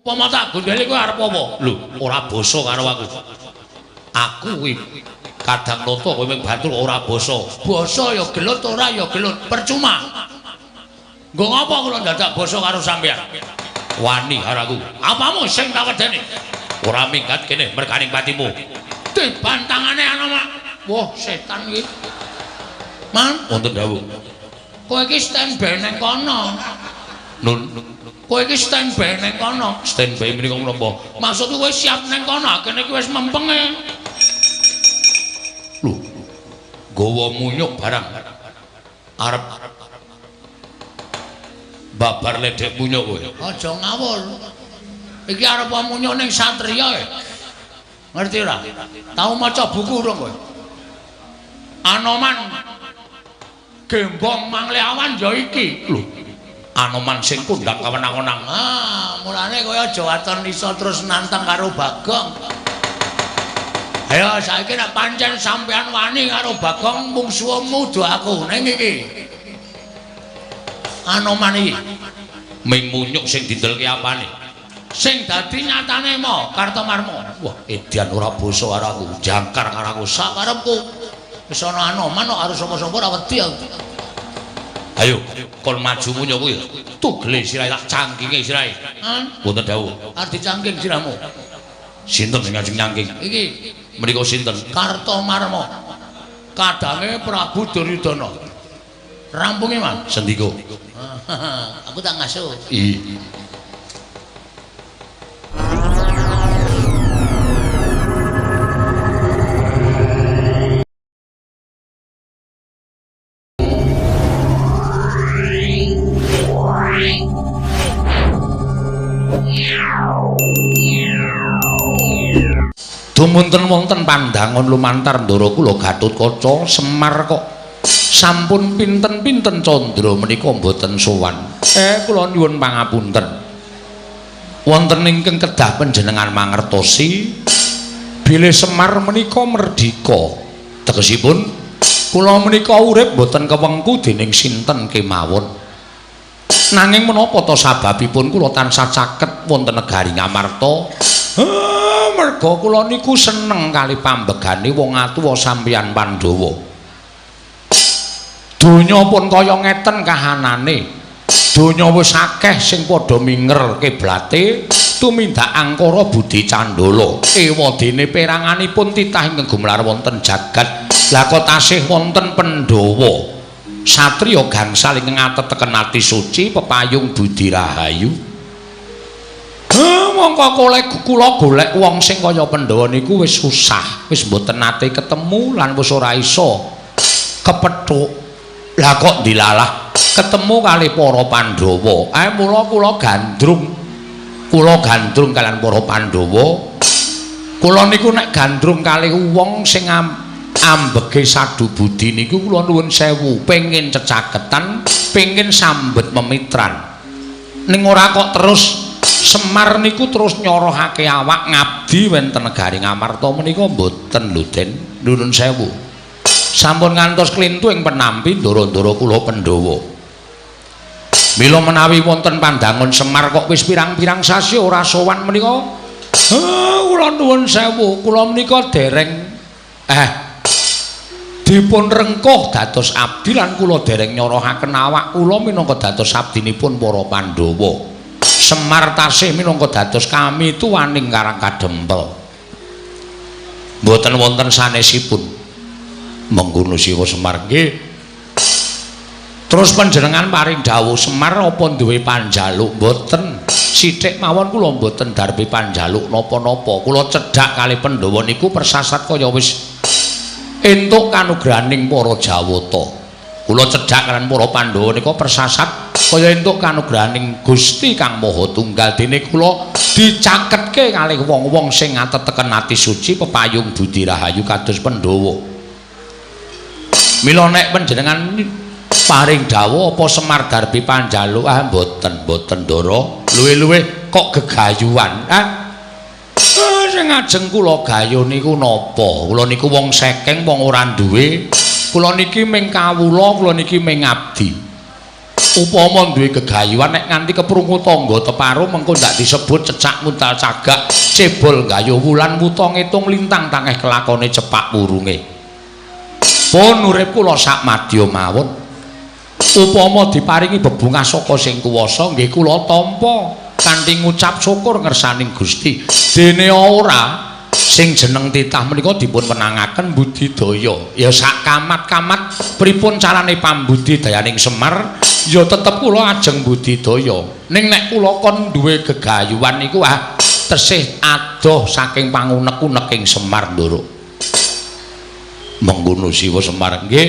Upama tak gondheli kowe arep apa? Lho, ora basa karo aku. Aku kuwi kadang nata kowe mung bantul ora basa. Basa ya gelut ora ya gelut, percuma. Nggo ngapa kula dadak basa karo sampeyan? Wani karo aku. Apamu sing tak wedeni? Ora minggat kene merganing patimu. Dibantangane ana, Mak. Wah, setan iki. Man, wonten dawuh. Kowe iki standby nang kono. Nun, kowe iki standby nang kono. Standby menika menapa? Maksudku kowe siap nang kono, kene iki wis mempenge. Lho, gawa munyuk barang. Arep babar ledek munyuk kowe. Aja ngawur. Iki arep munyuk ning satriya e. Ngerti ora? Tau maca buku urung kowe? Anoman Gembong Mangleawan ya iki. Lho, Anoman sing kondang kawenang-wenang. Ah, mulane kowe aja waton iso terus nantang karo Bagong. Ayo saiki nek pancen sampean wani karo Bagong mungsuhmu do aku ning iki. Anoman iki ming munyuk sing didelke apane? Sing dadi nyatane mo Kartomarmo. Wah, edian ora basa karo aku, jangkar karo aku sakarepku. Wis ana Anoman kok harus sapa-sapa ora wedi aku. Ayo, kon maju munyuk kuwi. Tugele sirahe tak cangkinge sirahe. Hah? Wonten dawuh. Arep dicangking sirahmu. Sinten sing ngajeng nyangking? Iki menika sinten? Kartomarmo. Kadange Prabu Duryudana. Rampunge, Mas. Sendika. Aku tak ngasuh. Iya. Dumunten wonten pandangon lumantar ndara kula Gatotkaca Semar kok sampun pinten-pinten candra menika mboten sowan. Kula nyuwun pangapunten. Wonten ingkang kedah panjenengan mangertosi bilih Semar menika merdika. Tegesipun kula menika urip mboten kewengku dening sinten kemawon. Nanging menapa ta sababipun kula tansah caket wonten negari Ngamarta? Merga kula niku seneng kali pambegane wong atuwa sampeyan Pandhawa. Donya pun kaya ngeten kahanane. Donya wis akeh sing padha minger kiblate tumindak angkara budi candala. Ewa dene peranganipun titah ingkang gumelar wonten jagat. Lah kok tasih wonten Pandhawa. Satriya gangsal ingkang ateteken ati suci pepayung budi rahayu. Mongko kula golek wong sing kaya Pandhawa niku wis susah, wis mboten nate ketemu lan wis ora iso kepethuk. Lah kok dilalah ketemu kali para Pandhawa. Mula kula gandrung. Kula gandrung kalian para Pandhawa. Kula niku nek gandrung kali wong sing ambege sadu budi niku kula nuwun sewu, pengin cecaketan, pengin sambet memitran. Ning ora kok terus Semar niku terus nyorohake awak ngabdi wonten negari Ngamarta menika mboten lho Den, nuwun sewu. Sampun ngantos klintu ing penampi ndara-ndara kula Pandhawa. Mila menawi wonten pandangon Semar kok wis pirang-pirang sasi ora sowan menika, kula nuwun sewu, kula menika dereng dipun rengkuh dados abdi lan kula dereng nyorohaken awak kula minangka dados abdinipun para Pandhawa. Semar tasih minangka dados kami tuwaning Karang Kadempel. Mboten wonten sanesipun. Mengkono siwa Semar nggih. Terus panjenengan paring dawuh Semar apa duwe panjaluk? Mboten. Sithik mawon kula mboten darbi panjaluk napa-napa. Kula cedhak kali Pandhawa niku persasat kaya wis entuk kanugrahaning para Jawata. Kula cedhak kalian para Pandhawa nika persasat kaya entuk kanugrahaning Gusti Kang Maha Tunggal dene kula dicaketke kalih wong-wong sing ngateteken ati suci pepayung budi rahayu kados Pandhawa. Mila nek panjenengan paring dawuh apa Semar darbi panjaluk? Ah mboten, mboten ndara. Luwih-luwih kok gegayuhan. Sing ajeng kula gayuh niku napa? Kula niku wong sekeng, wong ora duwe. Kula niki ming kawula, kula niki ming abdi. Upama duwe gegayuhan nek nganti keprungu tangga teparo mengko ndak disebut cecak muntal cagak, cebol gayuh wulan wuta ngitung lintang tangeh kelakone cepak wurunge. Pun urip kula sak madya mawon. Upama diparingi bebungah saka sing kuwasa nggih kula tampa kanthi ngucap syukur ngersaning Gusti. Dene ora sing jeneng titah menika dipun wenangaken budidaya. Ya sak kamat-kamat pripun carane pambudidayaning Semar ya tetep kula ajeng budidaya. Ning nek kula kon duwe gegayuhan niku ah tesih adoh saking pangunek-uneking Semar, Ndoro. Mengkono Siwa Semar nggih.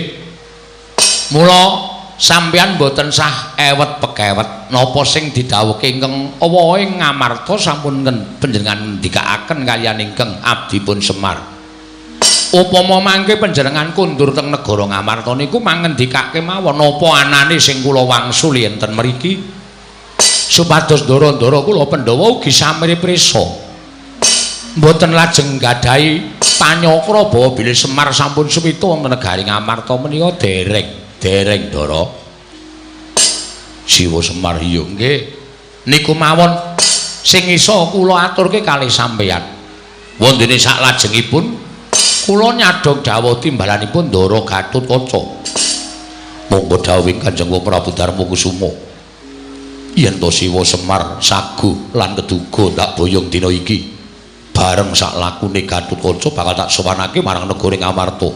Mula sampeyan mboten sah ewet pekewet napa sing didhawuhke ingkang awahe Ngamarta sampun panjenengan ngendikaaken kaliyan ingkang abdipun Semar. Upama mangke panjenengan kundur teng negara Ngamarta niku mangendikake mawon napa anane sing kula wangsuli enten mriki supados ndara-ndara kula Pandhawa ugi samri prisa. Mboten lajeng nggadahi panyakra bawa bilih Semar sampun suwita wonten negari Ngamarta menika dereng. Dereng Ndara. Siwa Semar iya nggih. Niku mawon sing iso kula aturke kalih sampeyan. Wondene saklajengipun kula nyadhong dawuh timbalanipun Ndara Gatotkaca. Monggo dawuhing Kanjeng Prabu Darmakusuma. Yen to Siwa Semar sagu lan keduga ndak boyong dina iki bareng sak lakune Gatotkaca bakal tak sowanake marang negara Ngamarta.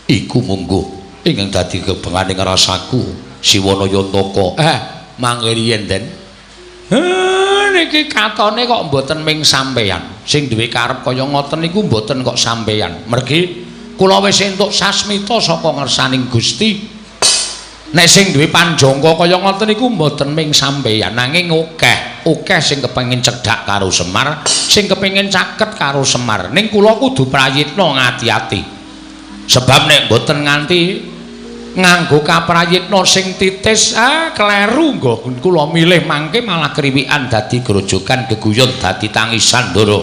Iku monggo ingkang dadi kebenganing rasaku Siwana Yantaka. Mangke riyen Den. Niki katone kok mboten ming sampeyan. Sing duwe karep kaya ngoten niku mboten kok sampeyan. Mergi kula wis entuk sasmita saka ngersaning Gusti. Nek sing duwe panjangka kaya ngoten niku mboten ming sampeyan, nanging akeh, akeh sing kepengin cedhak karo Semar, sing kepengin caket karo Semar. Ning kula kudu prayitna ngati-ati. Sebab nek mboten nganti nganggo kaprayitna sing titis kleru nggo kula milih mangke malah kriwikan dadi grojogan geguyon dadi tangisan Ndara.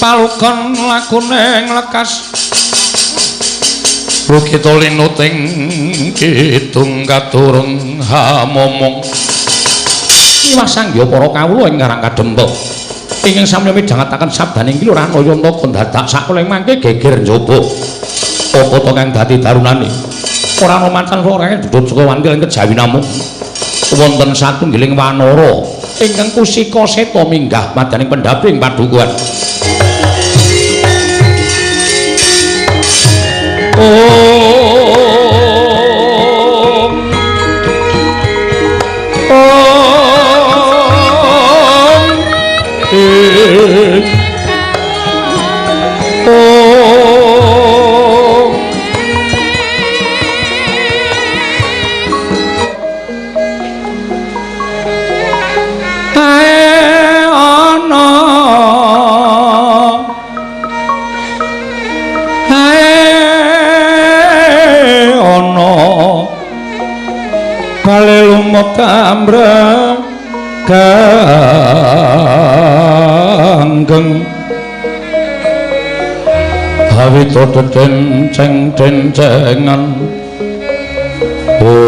Palukon lakune nglekas Bukit linuting kidung katurung hamomong. Iwah sangya para kawula ing Karang Kadempel ingkang sami midhangetaken sabdaning Ki Lurah Nayantaka dadak sakuling mangke geger njaba. Apa to kang dadi darunane? Ora ana mancan ora dudut saka wanti lan kejawi namung wonten satunggiling wanara ingkang kusika seta minggah madaning pendhaping padukuhan. Om Om Om Ae ana ae ana bale lumut ambreng ganggeng hawita denceng dencengan. Om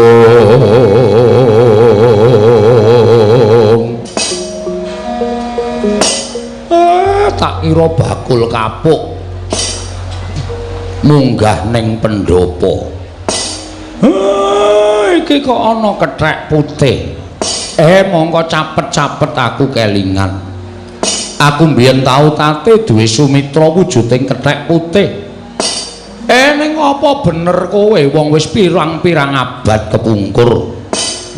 tak kira bakul kapuk munggah ning pendopo. Iki kok ana kethek putih. Mongko capet-capet aku kelingan. Aku mbiyen tau tate duwe sumitra wujuding kethek putih. Ning apa bener kowe wong wis pirang-pirang abad kepungkur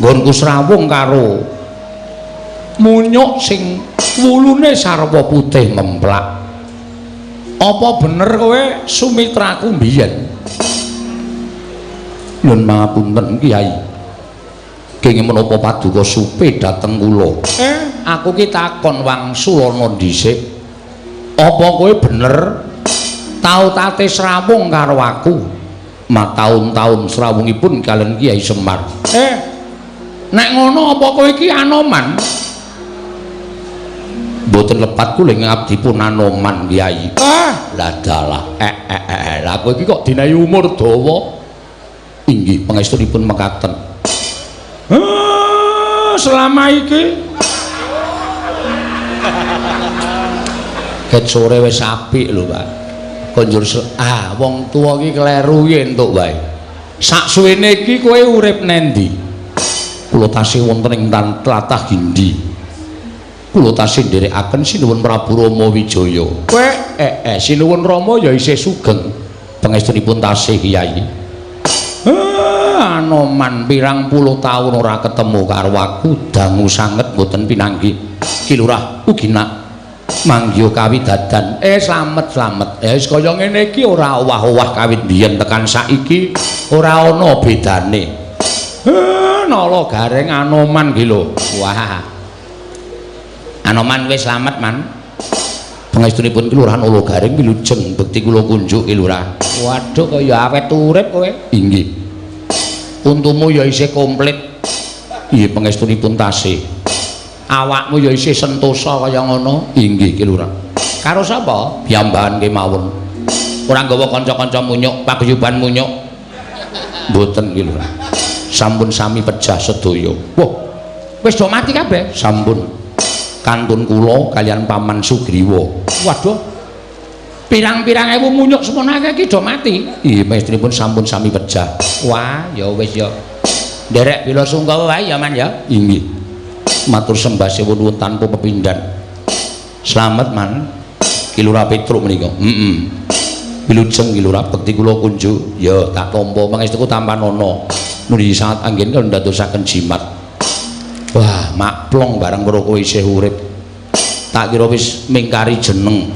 nggonku srawung karo munyuk sing wulune sarwa putih memplak. Apa bener kowe sumitraku mbiyen? Nyun pangapunten Kyai. Kenging menapa paduka supe dhateng kula? Aku ki takon wangsulana dhisik. Apa kowe bener tau tate srawung karo aku? Mataun-taun srawungipun kalian Kyai Semar. Nek ngono apa kowe iki Anoman? Mboten lepat kula ing abdi pun Anoman Kyai. Lah dalah. Lah kowe iki kok dinayi umur dawa? Inggih pangestunipun mekaten. Selama iki ket sore wis apik lho, Pak. Konjur wong tuwa iki kleru yen entuk wae. Saksuwene iki kowe urip nendi? Kula tasih wonten ing tlatah Gindi. Kula tasih nderekaken Sinuwun Prabu Rama Wijaya. Kowe Sinuwun Rama ya isih sugeng. Pangestunipun tasih Kyai. Anoman pirang puluh taun ora ketemu karo aku, dangu sanget mboten pinanggih. Ki Lurah ugi nak manggiha kawidadan. Slamet slamet. Wis kaya ngene iki ora owah-owah kawit biyen tekan saiki ora ana bedane. Nala gareng Anoman ki lho. Wah. Anoman wis slamet, Man. Pangestunipun Ki Lurah Nala Gareng wilujeng bekti kula kunjuk Ki Lurah. Waduh kaya awet urip kowe. Inggih. Untumu ya isih komplit. Nggih pangestunipun tasih. Awakmu ya isih sentosa kaya ngono. Inggih Ki Lurah. Karo sapa? Piyambakan kemawon. Ora nggawa kanca-kanca munyuk, paguyuban munyuk. Mboten Ki Lurah. Sampun sami pejah sedaya. Wah, wis do mati kabeh? Sampun. Kantun kula kalian Paman Sugriwa. Waduh. Pirang-pirang ewu munyuk semono akeh iki do mati. Nggih, pangestunipun sampun sami pejah. Wah, ya wis ya. Nderek bela sungkawa wae ya, Man ya. Inggih. Matur sembah nuwun tanpa pepindhan. Slamet, Man. Ki Lurah Petruk menika. Heeh. Wilujeng Ki Lurah bekti kula kunjuk. Ya, tak tampa pangestuku tampanana. Nuli sangat anggen kula ndadosaken jimat. Wah, makplong bareng weruh kowe isih urip. Tak kira wis mingkari jeneng.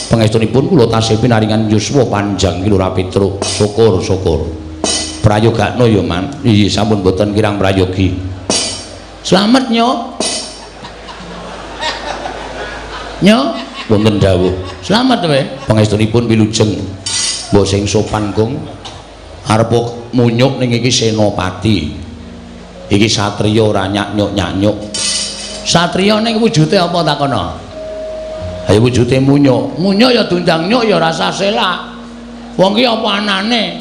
Pangestunipun kula tasih pinaringan yuswa panjang Ki Lurah Petruk. Syukur, syukur. Prayogakno ya, Man. Iya, sampun boten kirang prayogi. Slamet, Nyok. Nyok, wonten dawuh. Slamet kowe. Pangestunipun wilujeng. Mbok sing sopan, Gong. Arep munyuk ning iki senopati. Iki satriya ora nyak-nyuk-nyanyuk. Satriya ning wujude apa takono? Ayo wujude munyuk. Munyuk ya dundang nyuk ya rasa selak. Wong ki apa anane?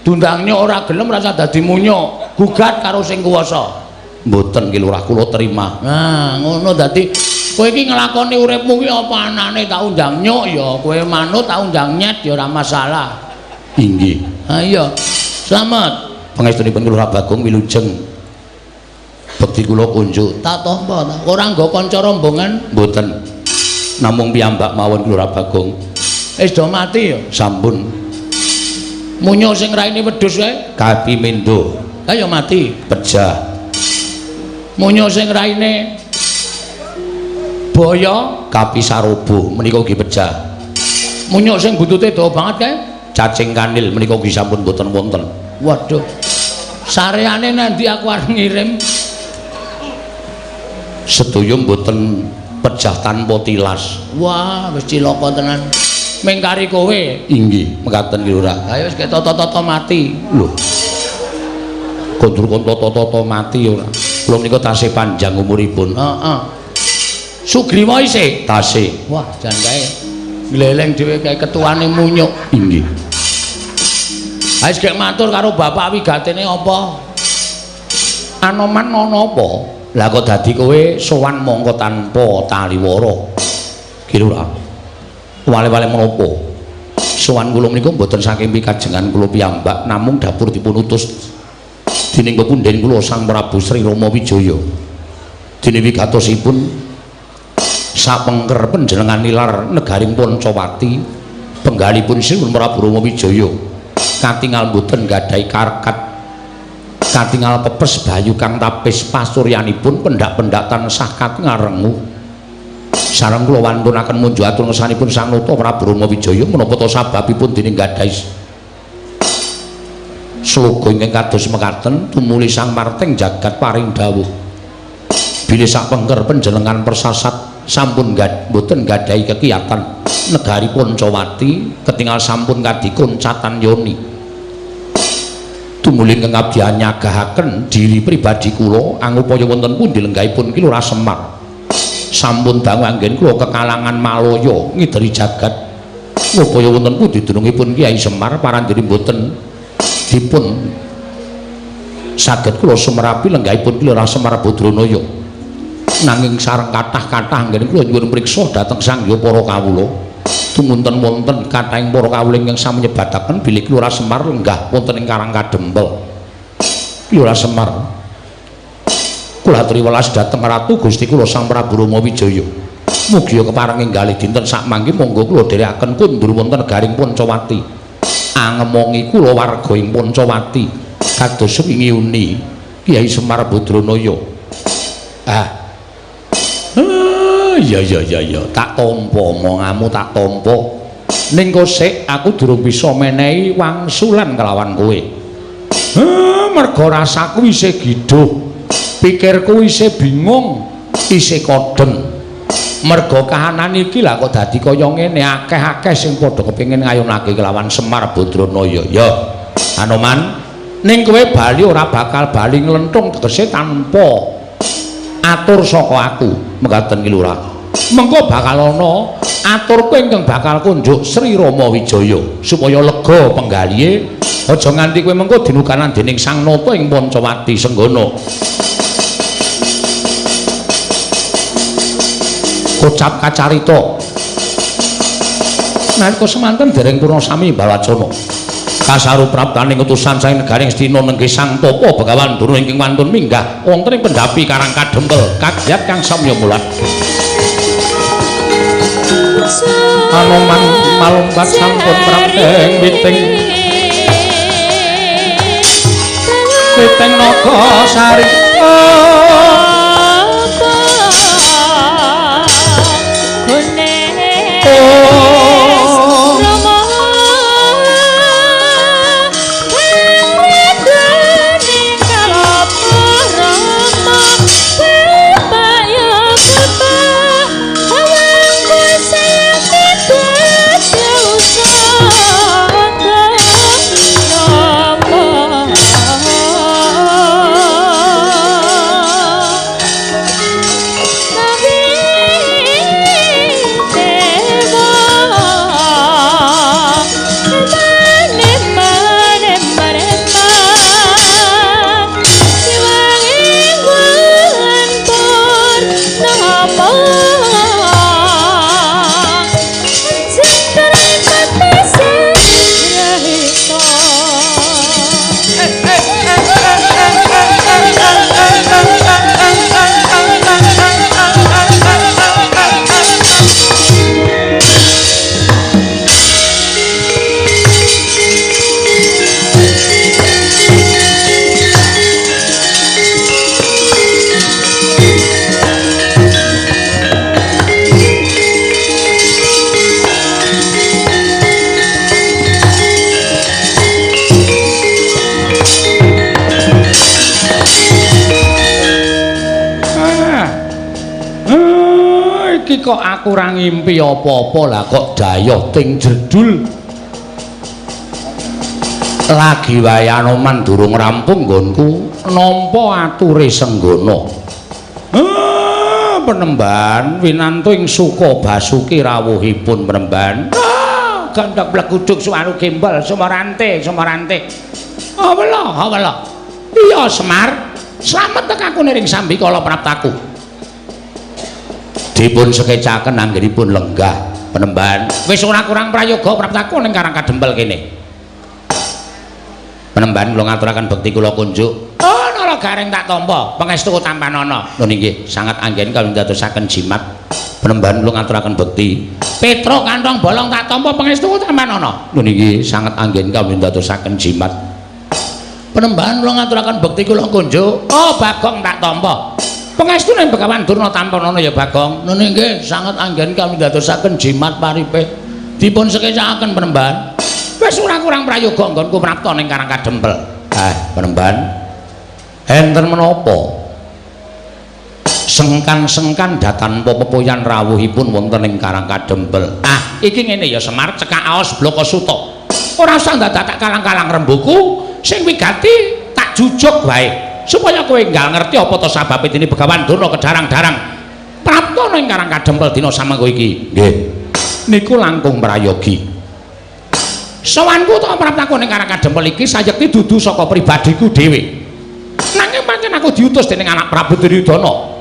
Dundang nyuk ora gelem rasa dadi munyuk. Gugat karo sing kuwasa. Mboten Ki Lurah, kula terima. Nah, ngono dadi kowe iki nglakoni uripmu ki apa anane tak undang nyuk ya kowe manut, tak undang nyet ya ora masalah. Inggih. Ha iya. Slamet. Pangestunipun Ki Lurah Bagong wilujeng. Bekti kula kunjuk. Tak tampa ta. Ora nggo kanca rombongan? Mboten. Namung piyambak mawon Ki Lurah Bagong. Wis do mati ya? Sampun. Munyuk sing raine wedhus kae? Kapi mendo. Lah ya mati. Pejah. Munyuk sing raine boyo? Kapi sarobo menika ugi pejah. Munyuk sing buntute dawa banget kae? Cacing kanil menika ugi sampun mboten wonten. Waduh. Sareane nanti aku arep ngirim. Sedaya mboten pejah tanpa tilas. Wah, wis cilaka tenan. Mingkari kowe. Inggih, mekaten Ki Lurah. Ayo wis ketata-tata mati. Lho. Kondur kon tata-tata mati ora. Kula menika tasih panjang umuripun. Heeh. Sugriwa isih? Tasih. Wah, jan kae. Gleleng dhewe kae ketuane munyuk. Inggih. Wis gek matur karo bapak wigatene apa? Anoman ana apa? Lah kok dadi kowe sowan mongko tanpa taliwara. Ki Lurah. Wale-wale menapa? Sowan kula menika mboten saking pikajengan kula piyambak, namung dapur dipun utus dening pepundhen kula Sang Prabu Sri Rama Wijaya. Dene wigatosipun sapengker panjenengan nilar negaring Pancawati, penggalipun Sri Prabu Rama Wijaya katingal mboten gadhahi karkat, katingal pepes bayu kang tapis pasuryanipun pendak-pendak tansah katingal renguh. Sareng kula wantunaken munjuk atur ngersanipun Sang Nata Prabu Rama Wijaya menapa ta sababipun dening gadhahi sloga ingkang kados mekaten tumuli Sang Marteng jagat paring dawuh bilih sapengker panjenengan persasat sampun mboten gadhahi kekiyatan negari Pancawati ketingal sampun kadikoncatan yoni. Tumuli ingkang abdi nyagahaken diri pribadi kula angupaya wonten pundi lenggahipun Ki Lurah Semar. Sampun dangu anggen kula kekalangan Malaya ngideri jagat ngupaya wonten pundi dunungipun Kyai Semar parandene mboten dipun Saged kula sumerapi lenggahipun Ki Lurah Semar Badranaya. Nanging sareng kathah-kathah anggene kula nyuwun priksa dhateng sangya para kawula. Tumunten wonten kathahing para kawula ingkang sami nyebataken bilih Ki Lurah Semar lenggah wonten ing Karang Kadempel. Ki Lurah Semar, kula aturi welas dhateng Ratu Gusti kula Sang Prabu Rama Wijaya. Mugia kepareng enggalih dinten sakmangke monggo kula dherekaken kundur wonten negaring Pancawati. Angemongi kula warga ing Pancawati kados wingi uni Kyai Semar Badranaya. Ah. Ya ya ya ya, tak tampa omonganmu, tak tampa. Ning kosek aku durung bisa menehi wangsulan kelawan kowe. Merga rasaku isih giduh, pikirku isih bingung, isih kodeng. Merga kahanan iki lah kok dadi kaya ngene, akeh-akeh sing padha kepengin ngayunake kelawan Semar Badranaya. Ya, Anoman, ning kowe bali ora bakal bali nglenthung tegese tanpa atur saka aku, mekaten Ki Lurah. Mengko bakal ana aturku ingkang bakal kunjuk Sri Rama Wijaya supaya lega penggalihe, aja nganti kowe mengko dinukanan dening Sang Nata ing Pancawati Senggana. Kocap kacarita. Nalika semanten dereng purna sami balacana. Kasaru praptaning utusan saking negaring Astina nenggih Sang Tapa Begawan Durna ingkang wantun minggah wonten ing pendhapi Karang Kadempel kagyat kang samya mulat. Anoman malumpat sampun prapteng witing witing naga sari. Iki kok aku ora ngimpi apa-apa lah kok dayoh ting jedul. Lagi wae Anoman durung rampung nggonku nampa ature Senggana. Penemban winantu ing Suka Basuki rawuhipun penemban. Gandhak bleguduk suwaru gembel sumarante sumarante. Awela awela. Iya Semar, slamet tek aku niring sambikala praptaku. Dipun sekecaken anggenipun lenggah penemban. Wis ora kurang prayoga praptaku ning Karang Kadempel kene. Penemban kula ngaturaken bekti kula kunjuk. Oh, nala gareng tak tampa, pangestu tampanana. Nun inggih, sangat anggen kawula ndadosaken jimat. Penemban kula ngaturaken bekti. Petro kantong bolong tak tampa, pangestu tampanana. Nun inggih, sangat anggen kawula ndadosaken jimat. Penemban kula ngaturaken bekti kula kunjuk. Oh, Bagong tak tampa. Pangestune Begawan Durna tampanana ya Bagong. Nun inggih, sangat anggen kawula ndadosaken jimat paripe. Dipun sekecaken penemban. Wis ora kurang prayoga nggonku prapta ning Karang Kadempel. Ah, penemban. Enten menapa? Sengkan-sengkan datan pepepoyan rawuhipun wonten ing Karang Kadempel. Ah, iki ngene ya Semar, cekak aos bloko suta. Ora usah ndadak tak kalang-kalang rembuku, sing wigati tak jujuk wae. Supaya kowe enggal ngerti apa to sababe dene Begawan Durna kedarang-darang prapta ning Karang Kadempel dina samangko iki. Nggih. Niku langkung prayogi. Sowanku to praptaku ning Karang Kadempel iki sayekti dudu saka pribadiku dhewe. kan aku diutus dening anak Prabu Duryudana.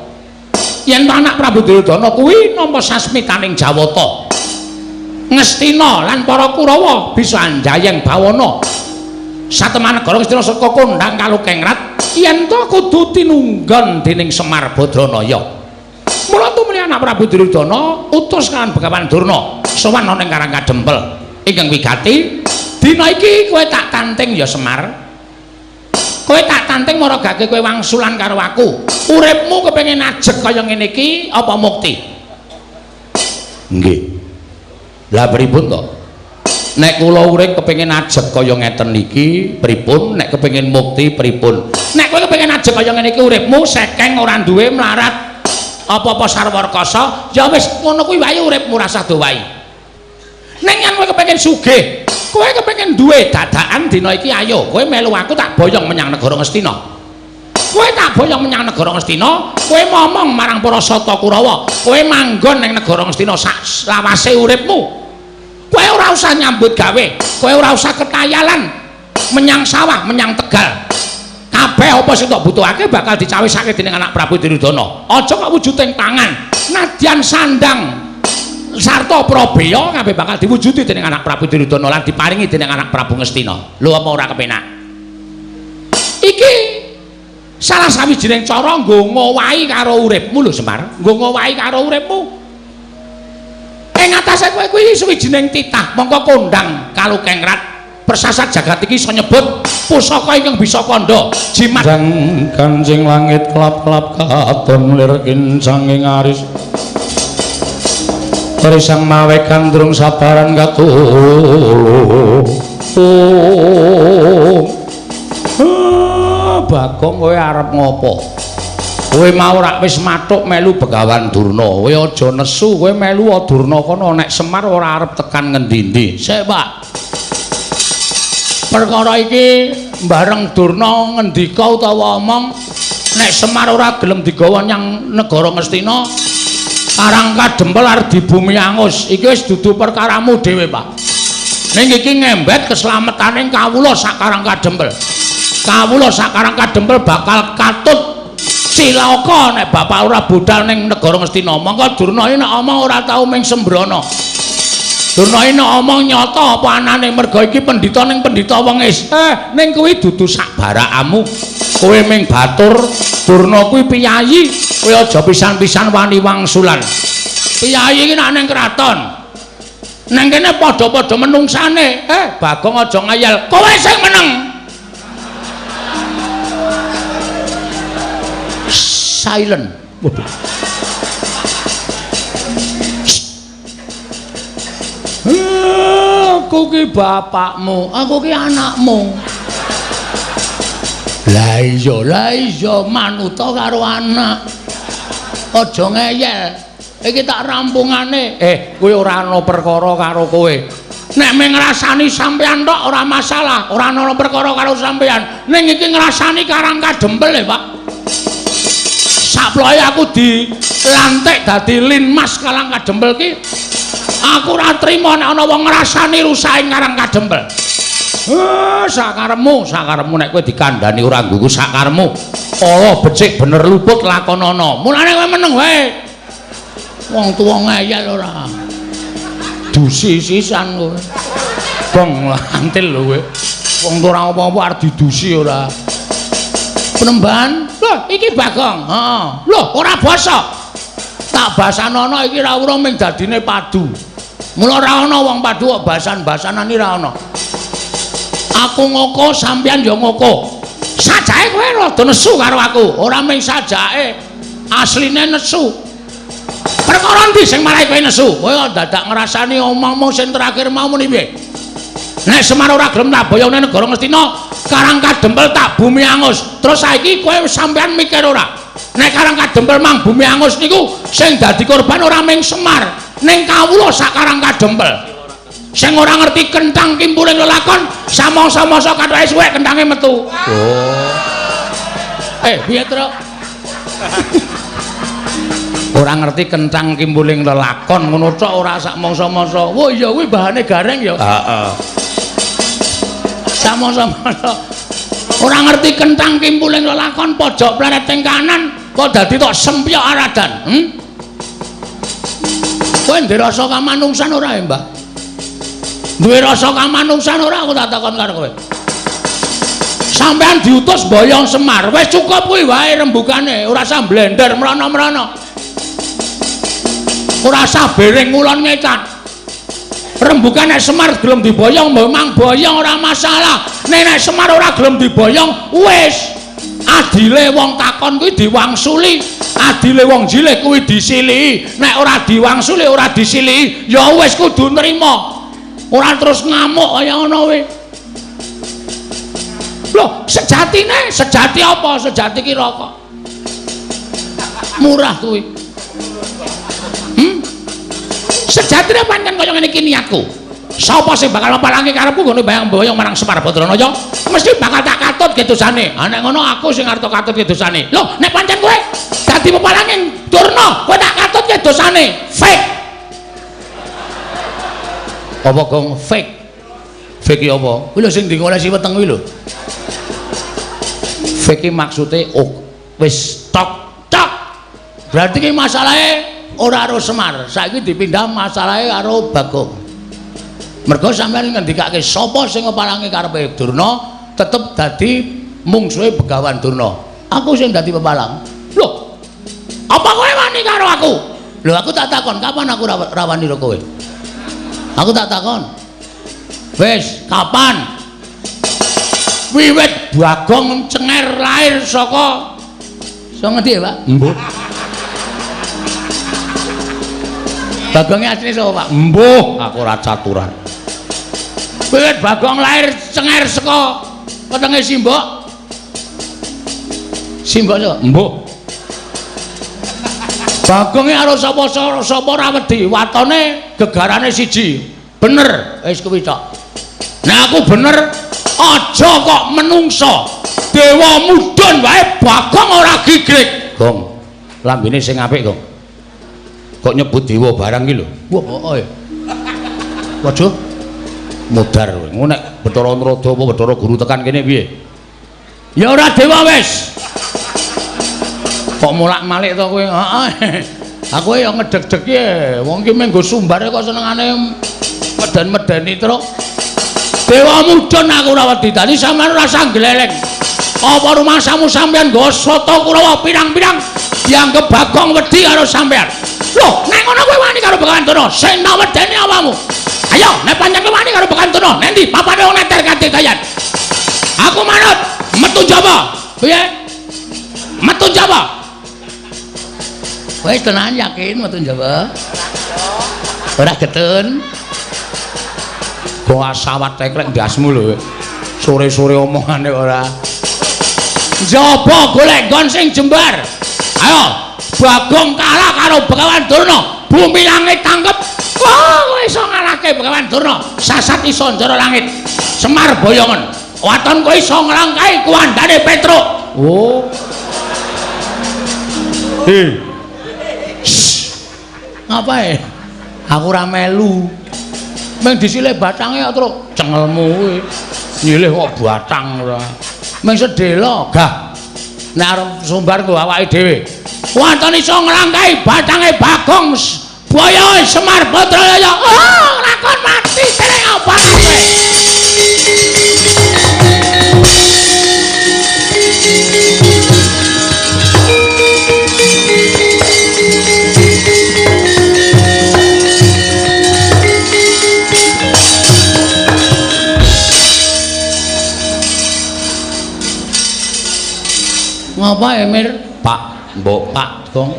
Yen anak Prabu Duryudana kuwi nampa sasmitaning Jawata. Ngastina lan para Kurawa bisa anjayeng bawana. Satemah negara Ngastina saka kondhang kalukengrat yen to kudu tinunggon dening Semar Badranaya. Mula tumuli anak Prabu Duryudana utus kan Begawan Durna sowan ana ing Karang Kadempel ingkang wigati, dina iki kowe tak tanting ya Semar. Kowe tak tanting maragake kowe wangsulan karo aku. Uripmu kepengin ajeg kaya ngene iki apa mukti? Nggih. Lah pripun to? Nek kula urip kepengin ajeg kaya ngeten iki pripun? Nek kepengin mukti pripun? Nek kowe kepengin ajeg kaya ngene iki uripmu sekeng ora duwe mlarat apa-apa sarwa rekasa, ya wis ngono kuwi wae uripmu rasah dowahi. Nek yen kowe kepengin sugih, kowe kepengin duwe dadakan dina iki ayo kowe melu aku tak boyong menyang negara Ngastina. Kowe tak boyong menyang negara Ngastina, kowe momong marang para Sata Kurawa, kowe manggon ning negara Ngastina sak lawase uripmu. Kowe ora usah nyambut gawe, kowe ora usah ketayalan menyang sawah, menyang tegal. Kabeh apa sing tok butuhake bakal dicawisake dening anak Prabu Duryudana. Aja kok wujuding pangan, nadyan sandang sarta prabeya kabeh bakal diwujudi dening anak Prabu Duryudana lan diparingi dening anak Prabu Ngastina. Lho apa ora kepenak? Iki salah sawijining cara nggo ngowahi karo uripmu lho Semar, nggo ngowahi karo uripmu. Ing atase kowe kuwi sawijining titah mongko kondhang kalukengrat persasat jagat iki iso nyebut pusaka ingkang bisa kandha jimat kancing langit klap-klap katon lir kincanging aris risang mawe gandrung sabaran katulung. Bagong kowe arep ngopo? Kowe mau rak wis mathuk melu Begawan Durna. Kowe aja nesu, kowe melu Durna kono nek Semar ora arep tekan ngendi-endi. Sik, Pak. Perkara iki bareng Durna ngendika utawa omong nek Semar ora gelem digawa nyang negara Ngastina, Karang Kadempel arep dibumi angus. Iki wis dudu perkaramu dhewe, Pak. Ning iki ngembet keselametaning kawula sak Karang Kadempel. Kawula sak Karang Kadempel bakal katut cilaka nek bapak ora budal ning negara Ngastina. Mongko Durna iki nek omong ora tau ming sembrono. Durna iki nek omong nyata apa anane merga iki pendhita ning pendhita wengis. Ning kuwi dudu sak barakamu. Kowe ming batur Durna kuwi piyayi. Kowe aja pisan-pisan wani wangsulan. Piyayi iki nek ning kraton. Nang kene padha-padha menungsane. Bagong aja ngayal. Kowe sing meneng. Silent. Waduh. Aku ki bapakmu, aku ki anakmu. Lah iya manuta karo anak. Aja ngeyel. Iki tak rampungane. Kowe ora ana perkara karo kowe. Nek mung ngrasani sampean tok ora masalah, ora ana perkara karo sampean. Ning iki ngrasani Karang Kadempel e, Pak. Saploe aku dilantik dadi Linmas Karang Kadempel ki aku ora trima nek ana wong ngrasani rusake Karang Kadempel. Sakaremu, sakaremu nek kowe dikandhani ora nggugu sakaremu. Ala becik bener luput lakonana. Mulane kowe meneng wae. Wong tuwa ngeyel ora. Dusi sisan kowe. Bong lantil lho kowe. Wong tuwa ora apa-apa arep didusi ora. Penemban, lho iki Bagong. Heeh. Lho ora basa. Tak basanono iki ra urung ming dadine padu. Mula ora ana wong padu kok basan-basanan iki ra ana. Aku ngoko sampeyan ya ngoko. Sajake kowe rada nesu karo aku. Ora ming sajake, asline nesu. Perkara endi sing marai kowe nesu? Kowe kok dadak ngrasani omongmu sing terakhir mau muni piye? Nek Semar ora gelem tak boyong nang negara Ngastina, Karang Kadempel tak bumi angus. Terus saiki kowe sampeyan mikir ora? Nek Karang Kadempel mang bumi angus niku sing dadi korban ora ming Semar, ning kawula sak Karang Kadempel. Sing ora ngerti kenthang kimpuling lelakon, samangsa-mangsa kathoke suwek kenthange metu. Oh. Piye, Truk? Ora ngerti kenthang kimpuling lelakon ngono tok ora sak mangsa-mangsa. Wah iya kuwi bahane gareng ya. Heeh. Samangsa-mangsa Ora ngerti kentang kimpuling lelakon pojok plereting kanan kok dadi tok sempyok aradan. Kowe ndek rasa kamanungsan ora ya, Mbah? Duwe rasa kamanungsan ora aku tak takon karo kowe. Sampeyan diutus boyong Semar, wis cukup kuwi wae rembugane, ora usah blender mrono-mrono. Ora usah bering ngulon ngetan. Rembugan nek Semar gelem diboyong, memang boyong ora masalah. Nek nek Semar ora gelem diboyong, wis. Adile wong takon kuwi diwangsuli, adile wong jilih kuwi disilihi. Nek ora diwangsuli, ora disilihi, ya wis kudu nrima. Ora terus ngamuk kaya ngono kuwi. Loh, sejatine, sejati apa? Sejati ki rokok. Murah kuwi. Sejatine pancen kaya ngene iki niatku. Sapa sing bakal mapalangi karepku nggone bayang-bayang marang Semar Badranaya, mesti bakal tak katut kedosane. Ha nek ngono aku sing arep katut kedosane. Loh, nek pancen kowe dadi pepalange Durna, kowe tak katut kedosane. Fake. Apa gong fake? Fake ki apa? Kuwi lho sing digolesi weteng kuwi lho. Fake ki maksude oh, wis tok tok. Berarti ki masalahe ora karo Semar, saiki dipindah masalahe karo Bagong. Mergo sampeyan ngendikake sapa sing ngepalangi karepe Durna tetep dadi mungsuhe Begawan Durna. Aku sing dadi pepalang. Lho, apa kowe wani karo aku? Lho aku tak takon, kapan aku rawani karo kowe? Aku tak takon. Wis, kapan? Wiwit Bagong cenger lahir saka saka ngendi ya, Pak? Mbuh. Bagongnya asline sapa, Pak? Mbuh, aku ora caturan. Wiwit Bagong lahir cenger saka wetenge Simbok. Simbok sapa? Mbuh. Bagonge karo sapa ora wedi, watone gegarane siji. Bener, wis kuwi tok. Nek aku bener, aja kok menungso. Dewa mudhun wae Bagong ora gigrik. Gong, lambene sing apik, Gong. Kok nyebut dewa barang iki lho. Wah, heeh. Waduh. Mudhar kowe. Ngono nek Bathara Narada apa Bathara Guru tekan kene piye? Ya ora dewa wis. Kok molak-malik to kowe? Heeh. Aku ya ngedeg-deg e. Wong iki mung nggo sumbare kok senengane meden-medeni truk. Dewa mudhun aku ora wedi. Dadi sampeyan ora usah gleleng. Apa rumangsamu sampeyan nggo sata Kurawa pirang-pirang dianggep Bagong wedi karo sampeyan? Loh, nek ngono kowe wani karo Begawan Durna, sing tak wedeni awakmu. Ayo, nek pancen kowe wani karo Begawan Durna, nendi papane wong neter kadegayan. Aku manut, metu jaba. Piye? Metu jaba. Wis tenan yakin metu jaba. Ora getun. Kok asawat teklek ndasmu lho. Sore-sore omongane ora. Jaba golek nggon sing jembar. Ayo. Bagong kalah karo Begawan Durna, bumi langit tangkep. Wah, kowe iso ngalahke Begawan Durna, sasat iso njara langit. Semar boyongen. Waton kowe iso nglangkahi kuwandane Petruk. Oh. Hei. Ngapae? Aku ora melu. Meng disile batange kok truk cengelmu kuwi. Nyilih kok batang ora. Meng sedhela, gah. Nek arep sumbar nggo awake dhewe. Waton iso nglangkahi batange Bagong boyo Semar Badraya. Oh, lakon mati dening apa kowe? Ngapa Emir? Pak, mbok Pak Gong.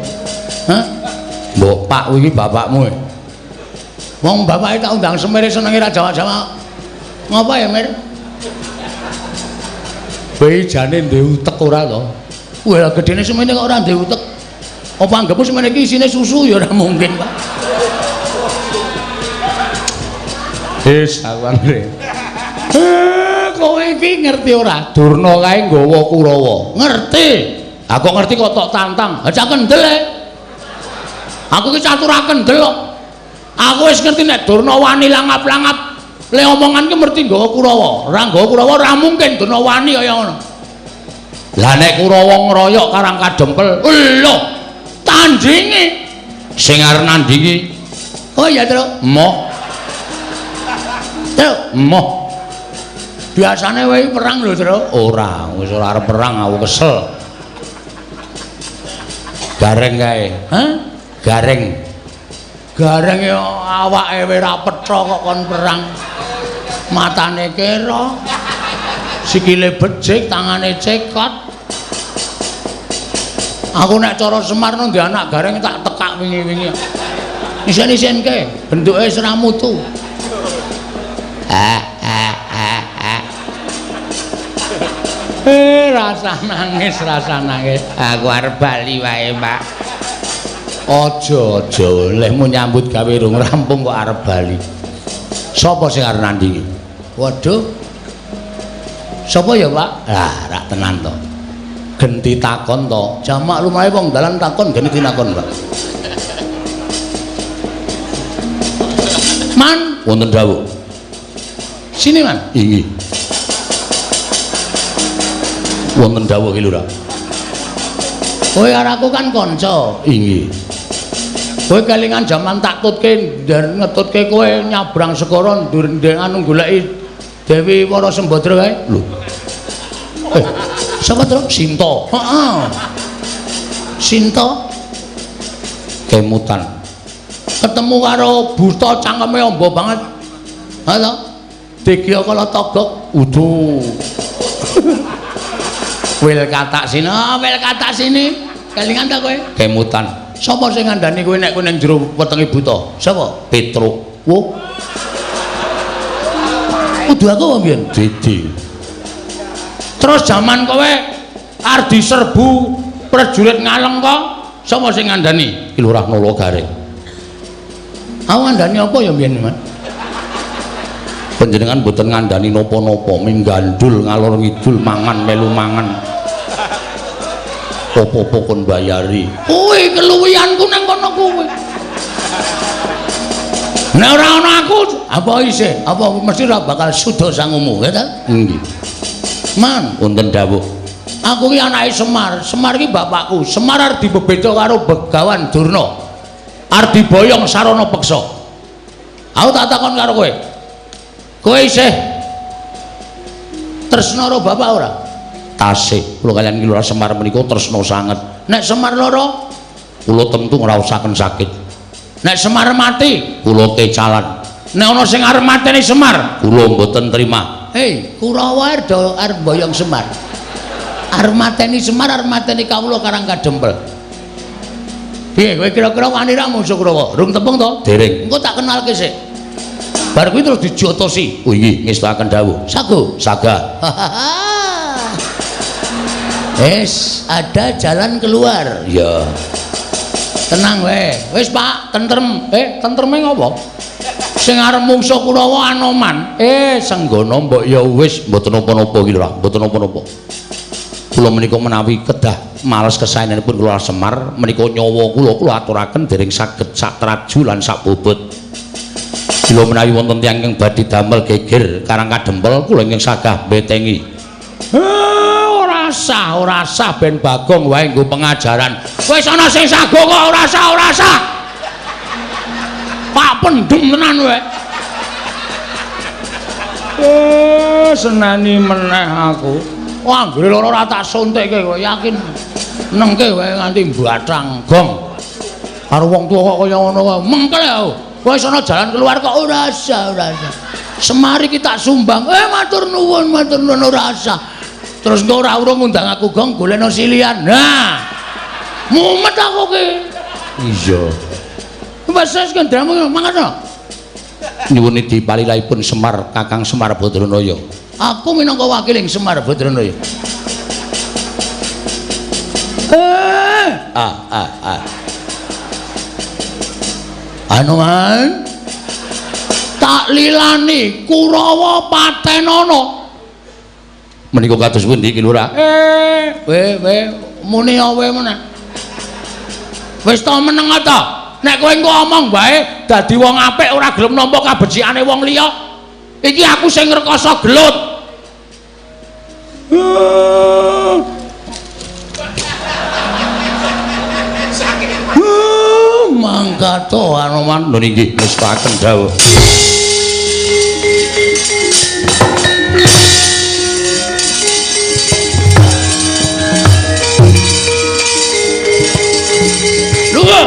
Hah? Mbok Pak kuwi bapakmu. Wong bapake tak undang semere senenge ra Jawa-Jawa. Ngapa ya, Mir? Bae jane ndek utek ora to? Wah, gedene semene kok ora ndek utek. Apa anggepmu semene iki isine susu ya ora mungkin, Pak. Wis, aku anggere. Kowe iki ngerti ora? Durna kae nggawa Kurawa. Ngerti. Aku ngerti kok tok tantang. Ha cak kendel e. Aku ki catur kendel kok. Aku wis ngerti nek Durna wani langap-langap. Le omongan ki mesti nggawa Kurawa. Ora nggawa Kurawa ora mungkin Durna wani kaya ngono. Lah nek Kurawa ngroyok Karang Kadempel, lho, tandinge sing arep nandingi. Oh iya, Truk. Moh. Truk, moh. Biasane wae perang lho, Truk. Ora, wis ora arep perang aku kesel. Gareng kae. Hah? Gareng. Gareng ya awake wis ora petha kok kon perang. Matane kera. Sikile becik, tangane cekot. Aku nek cara Semar nang anak Gareng tak tekak wingi-wingi. Isen-isenke, bentuke wis ora mutu. Ah ah ah ah. Rasa nangis, rasa nangis. Aku arep bali wae, Pak. Aja, aja, lehmu nyambut gawe rung rampung kok arep bali. Sapa sing arep nandingi? Waduh. Sapa ya, Pak? Lah, rak tenan to. Genti takon to. Jamak lumahe wong dalan takon genti takon, Pak. Man, wonten dawuh. Sini, Man. Inggih. Wonten dawuh ki Lurah. Kowe karo aku kan kanca. Inggih. Kowe kelingan jaman tak tutke ngetutke kowe nyabrang segara ndur anu goleki Dewi Wara Sembadra kae. Lho. Sapa, Truk? Sinta. Heeh. Sinta kemutan. Ketemu karo buta cangkeme amba banget. Ha to? Digya kala togok. Udu. Wil katak sini, oh, wil katak sini. Kelingan ta kowe? Kemutan. Sapa sing ngandani kowe nek kowe ning jero wetenge buta? Sapa? Petruk. Wo. Kudu aku apa mbiyen? Didi. Terus jaman kowe arep diserbu prajurit Ngalengka, sapa sing ngandani? Ki Lurah Nala Gareng. Aku ngandani apa ya mbiyen, Man? Panjenengan mboten ngandani napa-napa, ming gandul ngalor ngidul mangan melu mangan. Apa-apa kon bayari. Kuwi keluwihanku nang kono kuwi. Nek ora ana aku, apa isih? Apa mesti ora bakal suda sangumu, ya ta? Nggih. Man, wonten dawuh. Aku ki anake Semar. Semar ki bapakku. Semar arep dibebeda karo Begawan Durna. Arep diboyong sarana peksa. Aku tak takon karo kowe. Kowe isih tresna karo bapak ora? Tasih. Kula kaliyan Ki Lurah Semar menika tresna sanget. Nek Semar lara, kula tentu ngraosaken sakit. Nek Semar mati, kula kecalan. Nek ana sing arep mateni Semar, kula mboten terima. Hei, Kurawa arep mboyong Semar. Arep mateni Semar, arep mateni kawula Karang Kadempel. Piye kowe kira-kira wani ra musuh Kurawa? Rung tepung to? Dereng. Engko tak kenalke sik. Bar kuwi terus dijotosi. Oh inggih, ngestakaken dawuh. Sago. Saga. Wis, ada jalan keluar. Iya. Tenang wae. Wis, Pak, tentrem. Tentreme ngopo? Sing arep mungsuh Kurawa Anoman. Senggono mbok ya wis mboten napa-napa iki lho, mboten napa-napa. Kula menika menawi kedah males kesaenanipun kula Semar menika nyawa kula kula aturaken dereng saged sak traju lan sak bobot. Kula menawi wonten tiyang ingkang badhe damel geger Karang Kadempel kula ingkang sagah mbetengi. Ora sah, ora sah ben Bagong wae nggo pengajaran. Wis ana sing sago kok ora sah, ora sah. Pak pendem tenan wae. Seneni meneh aku. Wah, anggere lara ora tak suntikke kowe yakin. Nengke wae nganti mbathang gong. Karo wong tuwa kok kaya ngono wae. Mengkel aku. Wis ana jalan keluar kok ora sah, ora sah. Semar iki tak sumbang. Matur nuwun, matur nuwun ora sah. Terus engko ora urung ngundang aku gong golekno silian. Nah. Mumet aku ki. Iya. Wis wis kendhamu mangan to. Nyuwun dipalilahipun Semar Kakang Semar Badranaya. Aku minangka wakiling Semar Badranaya. Anoman tak lilani Kurawa patenono. Menika kados pundi Ki Lurah? We muni awe meneh. Wis to meneng ta? Nek kowe engko omong wae dadi wong apik ora gelem nampa kabecikane wong liya. Iki aku sing ngrekoso gelut. Minggato Anoman. Lho inggih ngestakaken dawuh. Lunga.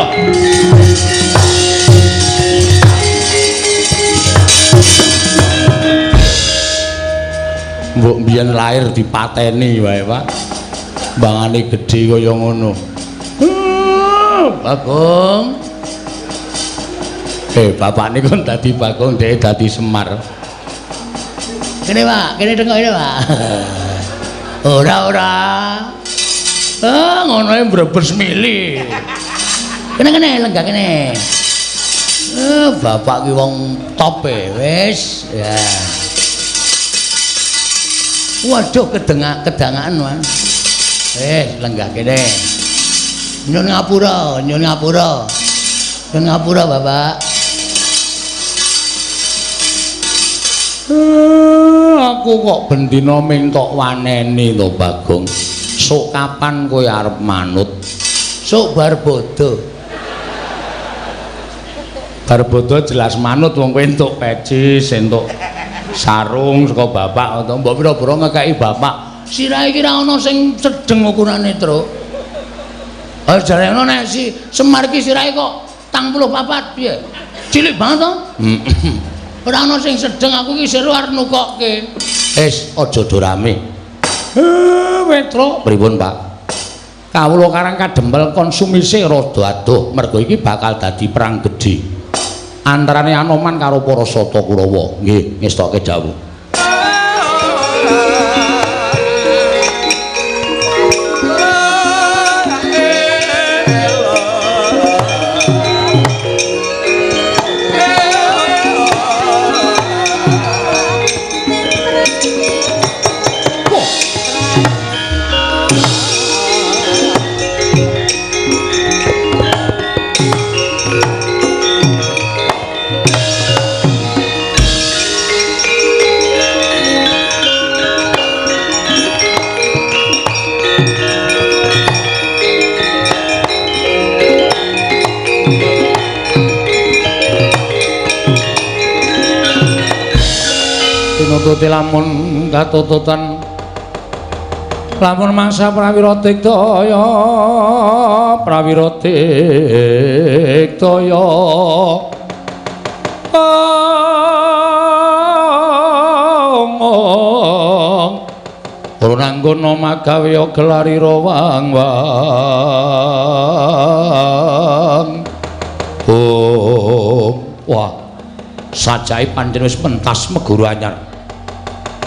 Mbok mbiyen lahir dipateni wae, Pak. Bangane gedhe kaya ngono. Bagong. Bapakne kon dadi Bagong, dhek dadi Semar. Kene, Pak, kene tengok ini, Pak. Ora, ora. Ah, ngono e brebes mili. Kene kene lenggah kene. Bapak ki wong top e, wis. Ya. Waduh, kedangaan, Mas. Lenggah kene. Nyun ngapura, nyun ngapura. Nyun ngapura, Bapak. Aku kok bendina ming tok waneni to, Bagong. Sok kapan kowe arep manut? Sok bar bodho. Bar bodho jelas manut wong kowe entuk peci, entuk sarung saka bapak atau mbok pira-pira ngekeki bapak. Sirahe iki ra ana sing sedeng ukurane, Truk. Ah jarene nek si Semar iki sirahe kok 44 piye? Cilik banget to? Ora ana sing sedeng, aku iki seru arep nukokke. Wis aja do rame. Petro, pripun, Pak? Kawula Karang Kadempel konsumise rada adoh mergo iki bakal dadi perang gedhe antarane Anoman karo para Sata Kurawa. Nggih, ngestoke dawuh. Tinututi lamun katututan lamun mangsa prawira tiktaya prawira tiktaya Purnanggana magawe gelarira wang wang. Oh, wah. Sajae pancen wis pentas meguru anyar.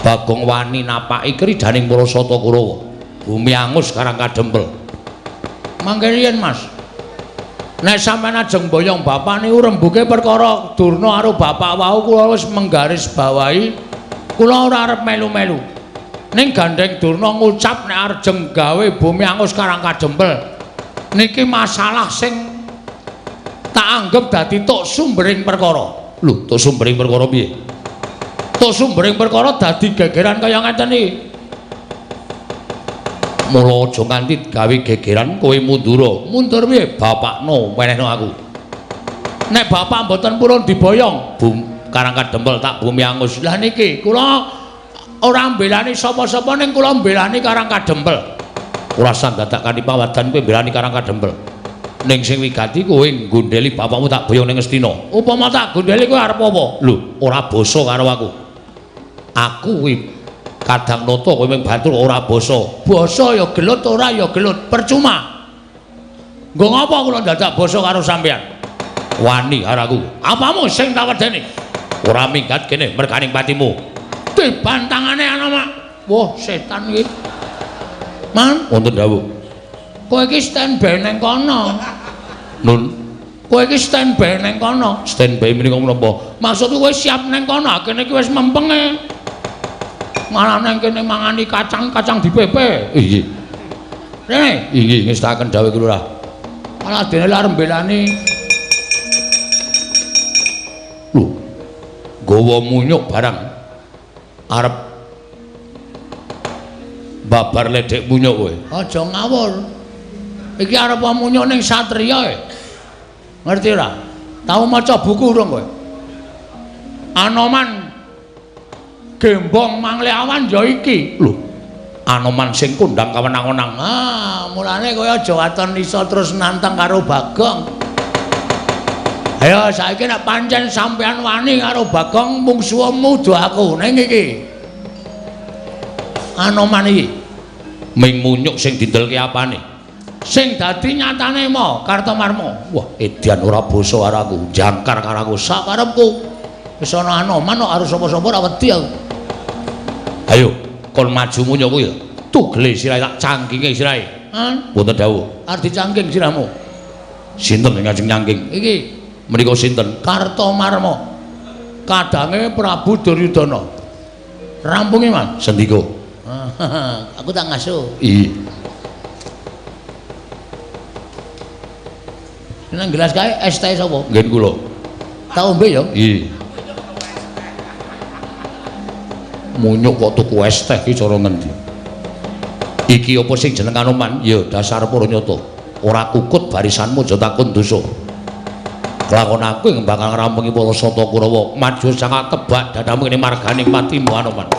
Bagong wani napaki kridaning para Sata Kurawa. Bumi angus Karang Kadempel. Mangke riyen, Mas. Nek sampeyan ajeng boyong bapak niku rembuke perkara Durna karo bapak wau kula wis menggaris bawahi kula ora arep melu-melu. Ning gandeng Durna ngucap nek arjeng gawe bumi angus Karang Kadempel. Niki masalah sing tak anggep dadi tok sumbering perkara. Lho, tok sumbering perkara piye? Tok sumbering perkara dadi gegeran kaya ngeten iki. Mula aja nganti gawe gegeran kowe mundura. Mundur piye? Bapakno wenehno aku. Nek bapak mboten purun diboyong, bum Karang Kadempel tak bumi angus. Lah niki kula ora mbelani sapa-sapa ning kula mbelani Karang Kadempel. Ora usah dadak kanthi pawadan kowe mbelani Karang Kadempel. Ning sing wigati kowe nggondheli bapakmu tak boyong ning Ngastina. Upama tak gondheli kowe arep apa? Lho, ora basa karo aku. Aku kuwi kadang nata kowe mung batur ora basa. Basa ya gelut, ora ya gelut, percuma. Nggo ngapa kula dadak basa karo sampeyan? Wani karo aku. Apamu sing tak wedeni? Ora minggat kene merganing patimu. Dibantangane ana, Mak. Wah, setan iki. Man, wonten dawuh. Kowe iki standby nang kono. Nun, kowe iki standby nang kono. Standby menika menapa? Maksudku kowe siap nang kono, kene iki wis mempenge. Malah nang kene mangani kacang-kacang dipepe. Inggih. Rene, inggih ngestaken dawuh Lurah. Malah dene arep mbelani. Lho, nggawa munyuk barang. Arep babar ledek munyuk kowe. Aja ngawur. Iki arep munyuk ning satriya e. Ngerti ora? Tau maca buku urung kowe? Anoman Gembong Mangleawan ya iki. Lho, Anoman sing kondang kawenang-wenang. Ah, mulane kowe aja waton iso terus nantang karo Bagong. Ayo saiki nek pancen sampean wani karo Bagong mungsuhmu do aku ning iki. Anoman iki ming munyuk sing dindelke apane? Sing dadi nyatane mo Kartomarma. Wah, edan ora basa karo aku, jangkar karo aku sakarepku. Wis ana Anoman kok arep sapa-sapa ora wedi aku. Ayo, kon maju munyuk kuwi. Tugele sirahe tak cangkinge sirahe. Hah? Wonten dawuh. Arep dicangking sirahmu. Sinten sing ngajeng nyangking? Iki menika sinten? Kartomarma. Kadange Prabu Duryudana. Rampungi, Mas. Sendika. Aku tak ngasuh. Iya. Nang gelas kae es teh sapa? Nggih kula. Tak ombe ya? Iya. Munyuk kok tuku es teh iki cara ngendi? Iki apa sing jeneng Anoman? Ya dasar para nyata. Ora kukut barisanmu aja takon dosa. Kelakon aku ing bakal ngrampungi para sata Kurawa. Maju sangat tebak dadamu kene marganing patimu Anoman.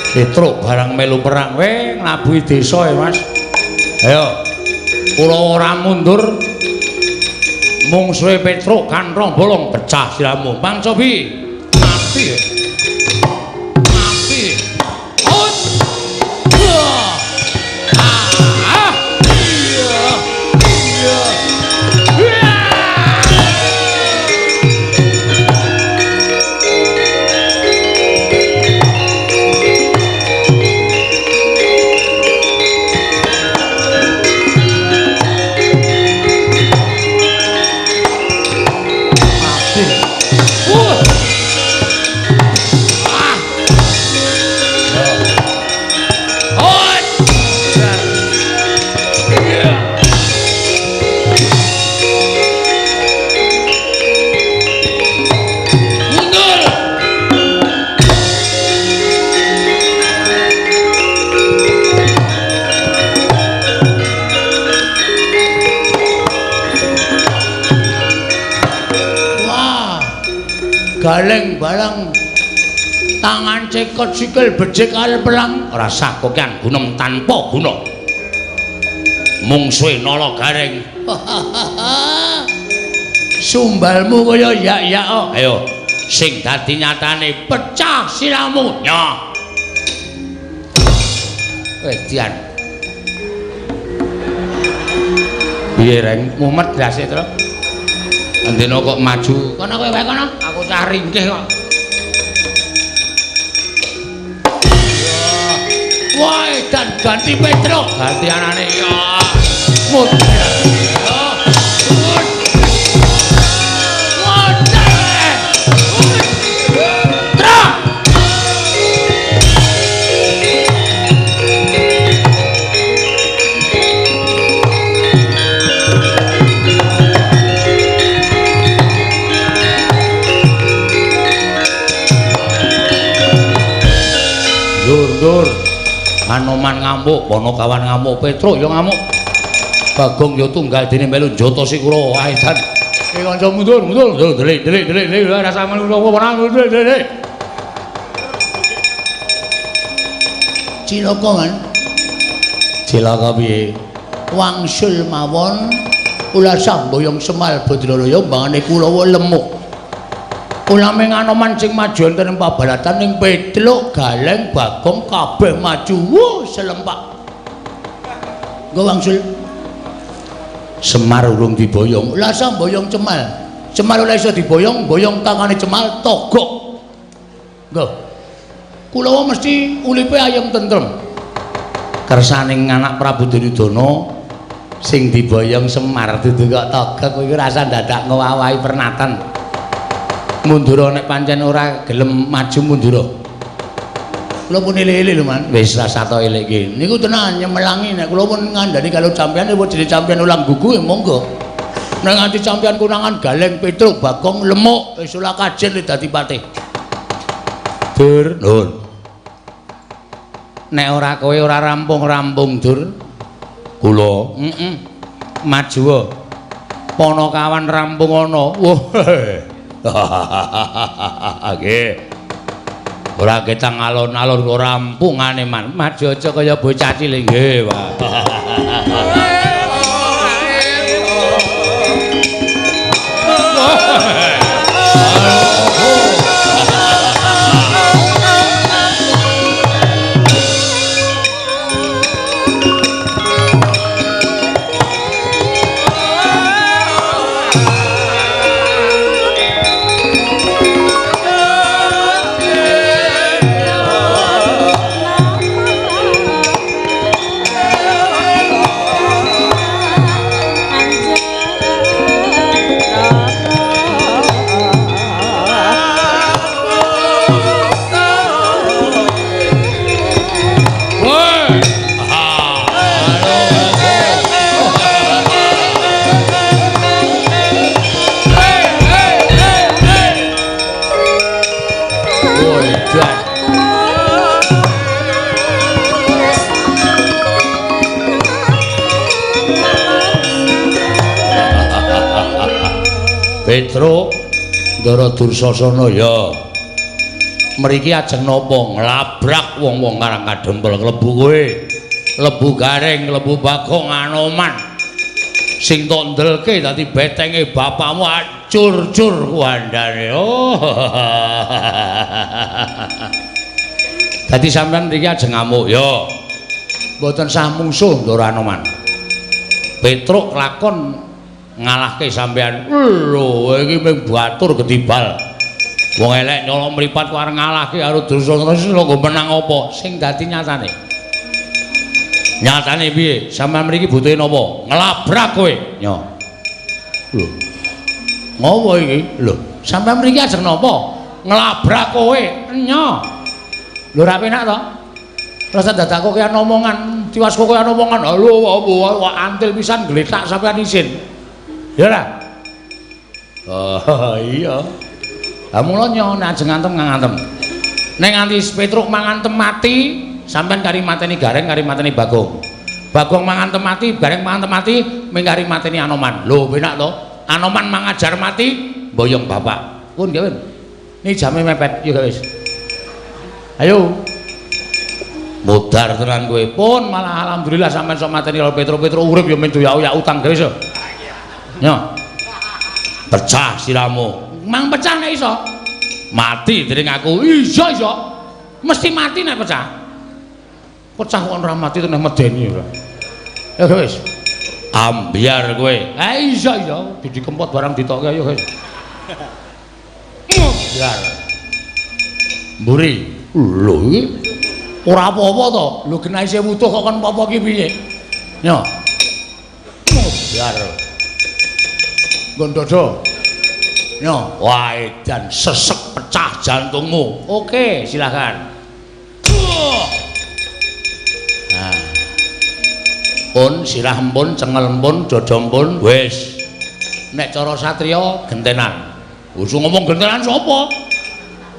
Petruk barang melu perang we nglabuhi desa ya Mas. Ayo. Kula ora mundur, Mungsuhe Petruk kanthong bolong pecah siramu. Pangcobi mati. Mati. Ut. Ah. Iya. Iya. Galeng barang tangan cekot sikil becik kal pelang rasah kokean gunem tanpa guna. Mungsuhe Nala Gareng. Sumbalmu kaya yak-yak. Ayo sing dadi nyatane pecah siramu. Nyoh. Wedian. Piye reng mumet ndase to? Andena kok maju. Kono kowe wae kono, aku cah ringkih kok. Wah, dan ganti Petruk, ganti anane ya. Mut. Dur, Anoman ngamuk, Ponokawan ngamuk, Petruk ya ngamuk. Bagong ya tunggal dene melu njata sikura aedan. Eh kanca mundur, mundur, mundur, delik, delik, delik, delik, rasa melu ora delik, delik. Cilaka kan? Cilaka piye? Wangsul mawon ulasah mboyong Semal Badralaya mbangane Kulawa lemuk. Ulaming Anoman sing maju wonten ing pabalatan ning Petruk, Galeng, Bagong kabeh maju. Wuh, selempak. Nggo wangsul. Semar urung diboyong. Lah sah boyong Cemal. Cemal ora iso diboyong, boyong tangane Cemal togok. Nggo. Kulawa mesti ulipe ayem tentrem. Kersaning anak Prabu Duryudana sing diboyong Semar dudu kok togok kuwi rasa dadak ngowahi pernatan. Mundura nek pancen ora gelem maju mundura. Kula pun elek-elek lho, Man. Wis rasa to elek iki. Niku tenan nyemelangi nek kula pun ngandani kalau sampeyan wis jenenge sampeyan ulang gugu ya monggo. Nek nganti sampeyan konangan Galeng Petruk Bagong lemuk wis ora kajen dadi patih. Dur, nun. Nek ora kowe ora rampung-rampung, Dur. Kula, heeh. Maju. Ponokawan rampung ana. Wah. Nggih. Ora ketang alon-alon kok rampungane man. Maju aja kaya bocah cilik nggih, Pak. Petruk Ndara Dursasana ya. Mriki ajeng napa nglabrak wong-wong Karang Kadempel klebu kowe. Klebu Gareng, klebu Bagong, Anoman. Sing tok ndelke dadi betenge bapakmu acur-cur kuandane. Oh. Dadi sampean mriki ajeng ngamuk ya. Mboten sah mungsuh Ndara Anoman. Petruk lakon ngalahke sampean. Lho, iki mung batur gedibal. Wong elek nyolong mripat kok arep ngalahke karo Dursasana lho nggo menang apa? Sing dadi nyatane. Nyatane piye? Sampeyan mriki butuhe napa? Nglabrak kowe. Nyo. Lho. Ngopo iki? Lho, sampeyan mriki ajeng napa? Nglabrak kowe. Nyo. Lho ora penak to? Rasa dadak kok kaya omongan, tiwas kok kaya omongan. Lho, wah antil pisan gletak sampeyan isin. Ya ora? Oh, iya. Lah mula nyo nek ajeng ngantem ngantem. Nek nganti Petruk mangantem mati, sampean kari mateni Gareng, kari mateni Bagong. Bagong mangantem mati, Gareng mangantem mati, ming kari mateni Anoman. Lho, penak to? Anoman mangajar mati, boyong bapak. Pun gawe. Ini jame mepet, yo wis. Ayo. Modar tenan kowe. Pun malah alhamdulillah sampean sok mateni karo Petruk. Petruk urip yo men doyak-oyak utang gawe wis. Nyo. Pecah siramu. Mang pecah nek iso. Mati dening aku. Iya iso. Mesti mati nek pecah. Pecah kok ora mati teneh medeni ora. Ya wis. Ambyar kowe. Ha iya iya, Didi Kempot barang ditokke ayo wis. Ambyar. Mburi. Lho iki ora apa-apa to. Lho genah isih wutuh kok kon apa-apa iki piye? Nyo. Ambyar. Nggon dodo. Nyo, wah edan sesek pecah jantungmu. Oke, silakan. Nah. Pun sirah empun, cengel empun, dada empun, wis. Nek cara satriya gentenan. Wis ngomong gentenan sapa?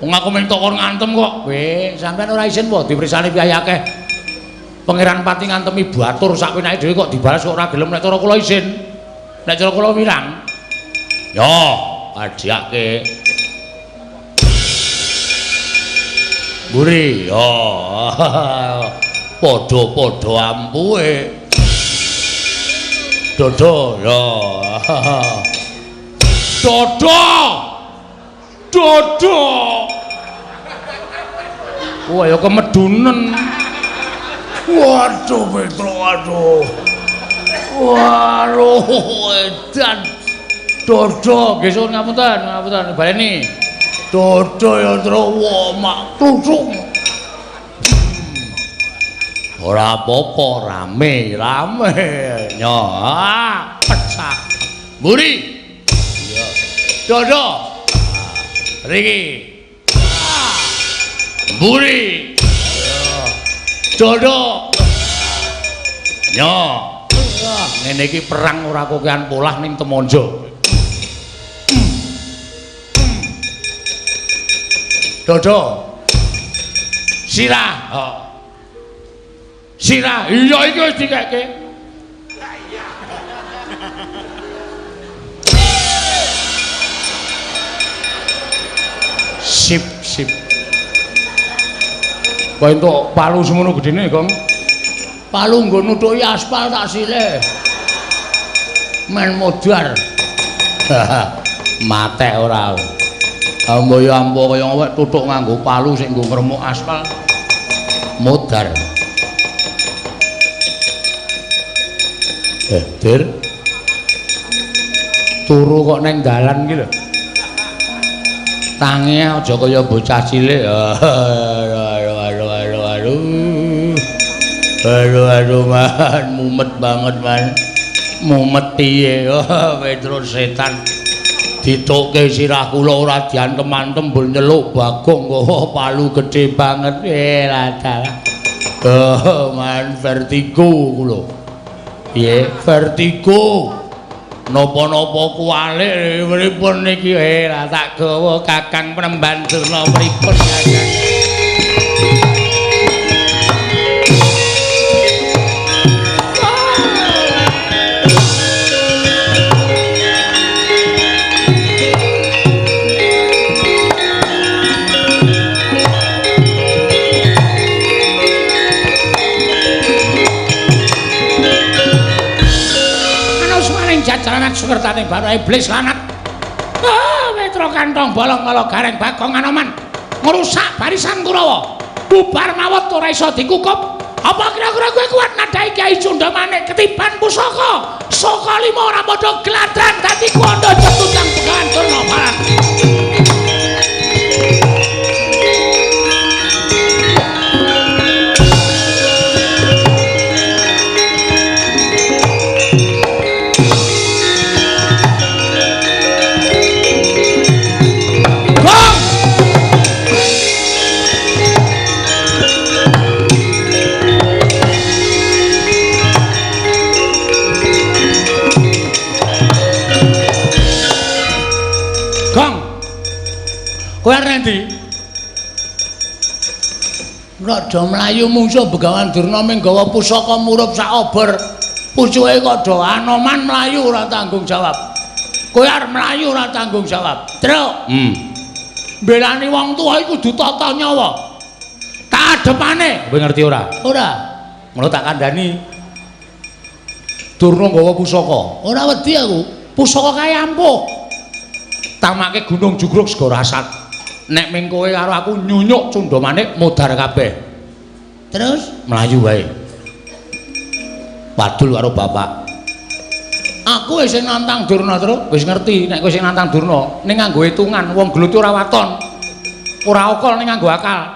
Wong aku mung tok ngantem kok. Weh, sampean ora isin po dipersani piye akeh. Pangeran Pati ngantemi batur sak penake dhewe kok dibalas kok ora gelem nek cara kula isin. Nek cara kula wirang. Yo, adhiake. Mburi, yo. Padha-padha ampuhe. Dodo, yo. Dodo. Dodo. Wah, ya kemedunen. Waduh, Petro, aduh. Waduh, edan. Dodo, nggih suwun ngapunten, ngapunten baleni. Dodo ya, Tru, wah, mak tutuk. Ora apa-apa, rame, rame. Nyo, pecah. Mburi. Iya. Dodo. Riki. Mburi. Iya. Dodo. Nyo. Ngene iki perang ora kokean polah ning Temonjo. Dodo. Sirah. Oh. Sirah. Iya iki wis dikeke. Sip, sip. Kok entuk palu semono gedene, Gong? Palu nggo nutuki aspal tak silih. Men modar. Matek ora. Ambo ya ambo kaya ngewek tutuk nganggo palu sing nggo ngremuk aspal. Modar. Dir. Turu kok neng dalan iki lho. Tangi aja kaya bocah cilik. Aduh aduh aduh aduh. Aduh aduh man, mumet banget man. Mumet piye? Oh, Petro setan. Ditokke sirah kula ora diantem-antem mbur nyeluk Bagong kok palu gedhe banget. Lah dalah. Oh, man vertigo kula. Piye? Vertigo. Napa-napa kuwalik pripun niki? Lah tak gawa Kakang Penemban Durna pripun Kakang? lanat sukertane Bathara Iblis lanat. Ah, Petro kantong bolong kala Gareng Bagong Anoman ngrusak barisan Kurawa. Bubar mawut ora iso dikukup. Apa kira-kira kowe kuat nadhahi Kyai Cundamane ketiban pusaka? Saka lima ora padha gladran dadi kuwanda cetutang Begawan Durna Barat. Kowe arep endi? Raja mlayu mungsuh Begawan Durna ming gawa pusaka murup sak obor. Pucuke kok do Anoman mlayu ora tanggung jawab. Kowe arep mlayu ora tanggung jawab. Truk. Mbelani wong tuwa iku kudu tata nyawa. Tak adepane. Kowe ngerti ora? Ora. Ngono tak kandhani. Durna gawa pusaka. Ora wedi aku. Pusaka kae ampuh. Tamake Gunung Jugruk Segara Asat. Nek ming kowe karo aku nyunyuk Cundamane modar kabeh. Terus mlayu wae. Wadul karo bapak. Aku wis sing nantang Durna, Truk. Wis ngerti nek kowe sing nantang Durna, ning nganggo hitungan wong gelut ora waton. Ora okol ning nganggo akal.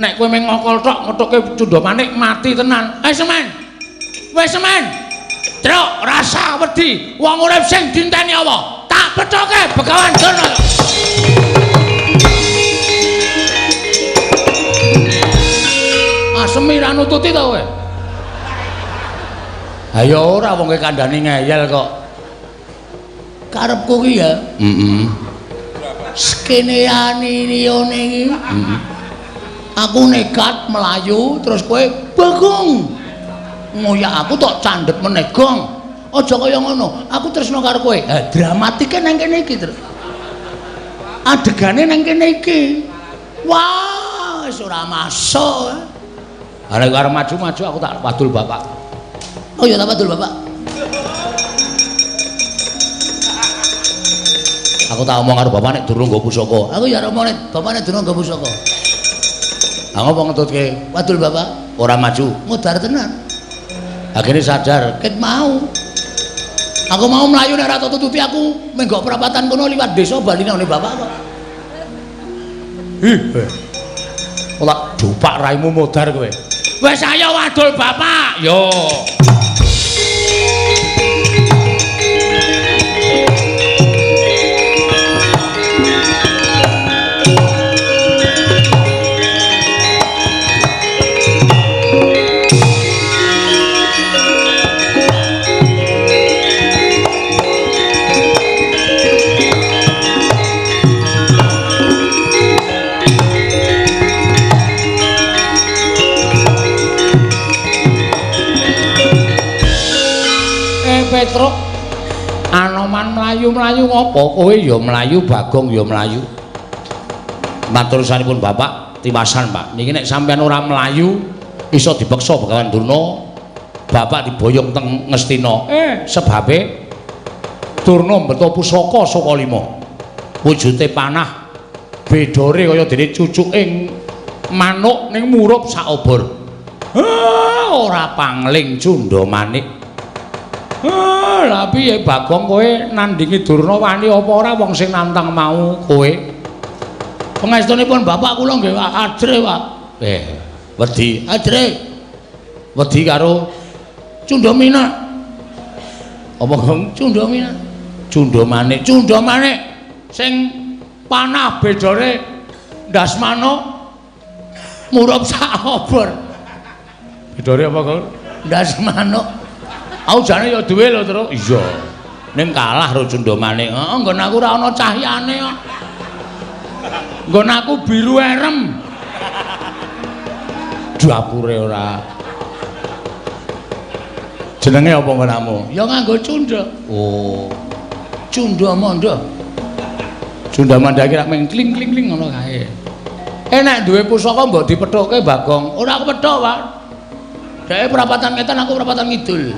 Nek kowe ming ngokol tok ngethuke Cundamane mati tenan. Wis semen. Wis semen. Truk, rasa wedi wong urip sing dinteni apa? Tak pethoke Begawan Durna. Asemi ra nututi to kowe? Ha ya ora wong kowe kandhani ngeyel kok. Karepku ki ya. Heeh. Skeneane liyane iki. Heeh. Aku nekat melayu terus kowe Bagong. Ngoyak aku tok candhet meneh gong. Aja kaya ngono. Aku tresno karo kowe. Ha dramatike nang kene iki, Truk. Adegane nang kene iki. Wah, wis ora masuk. Ha nek arep maju-maju aku tak wadul bapak. Oh ya tak wadul bapak. Aku tak omong karo bapak nek durung nggo pusaka. Aku ya omong nek bapak nek durung nggo pusaka. Ha ngopo ngetutke? Wadul bapak. Ora maju. Modar tenan. Akhirnya sadar ket mau. Aku mau mlayu nek ora tututi aku menggok perapatan kono liwat desa bali nang bapak kok. Ih. Ora dupak raimu modar kowe. Wis ayo wadul bapak. Yo. Petruk, Anoman mlayu-mlayu ngopo? Kowe ya mlayu, Bagong ya mlayu. Matur sampun bapak, tiwasan Pak. Niki nek sampean ora mlayu iso dipeksa Begawan Durna, bapak diboyong teng Ngastina. Sebabe Durna mbeto pusaka saka lima. Wujude panah bedore kaya dene cucuke manuk ning murup sak obor. Ora pangling Cundamane. Lah piye Bagong kowe nandingi Durna wani apa ora wong sing nantang mau kowe? Pangestunipun bapak kula nggih adre, Pak. Wedi. Adre. Wedi karo Cundamina. Apa Gong? Cundamina. Cundamane. Cundamane sing panah bedore ndas manuk murup sak obor. Bedore apa, Gong? Ndas manuk. Aku jane ya duwe lho, Truk. Iya. Ning kalah karo Cundamane. Heeh, nggon aku ora ana cahyane kok. Nggon aku biru erem. Dapure ora. Jenenge apa nggonmu? Ya nganggo cunda. Oh. Cunda manda. Cunda manda iki rak meng kling-kling ngono kae. Nek duwe pusaka mbok dipethuke Bagong. Ora kepethuk, Pak. Dheke perapatan ngetan, aku perapatan ngidul.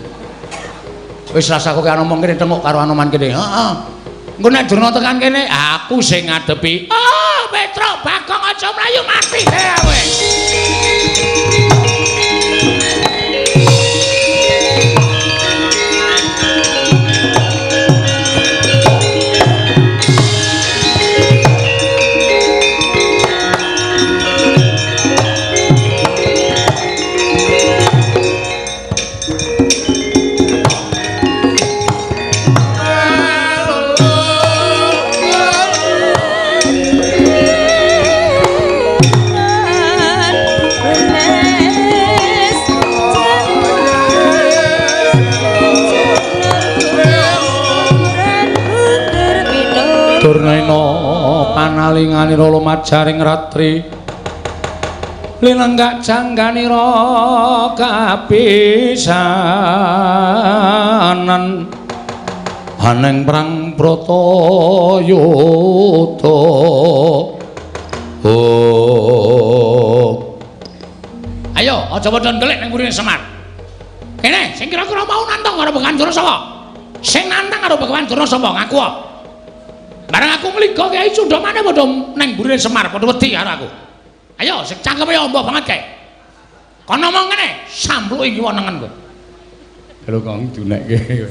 Wis rasa kowe ngomong kene tengok karo Anoman kene. Heeh. Engko nek Durna tekan kene, aku sing ngadepi. Ah, Petruk Bagong aja mlayu mati kowe. Durnaina panalinganira lumajaring ratri linenggak jangganira kapisanan aneng perang Bratayuda. Oh. Ayo aja padha ndelik ning mburine Semar. Kene sing kira-kira mau nantang karo Begawan Durna sapa? Sing nantang karo Begawan Durna sapa? Ngaku. Bareng aku ngliga Kyai Cundamane padha nang mburine Semar padha wedi karo aku. Ayo sing cangkeme amba banget kae. Kono omong ngene, sampluki kiwa nengen kowe. Lho kok dunekke.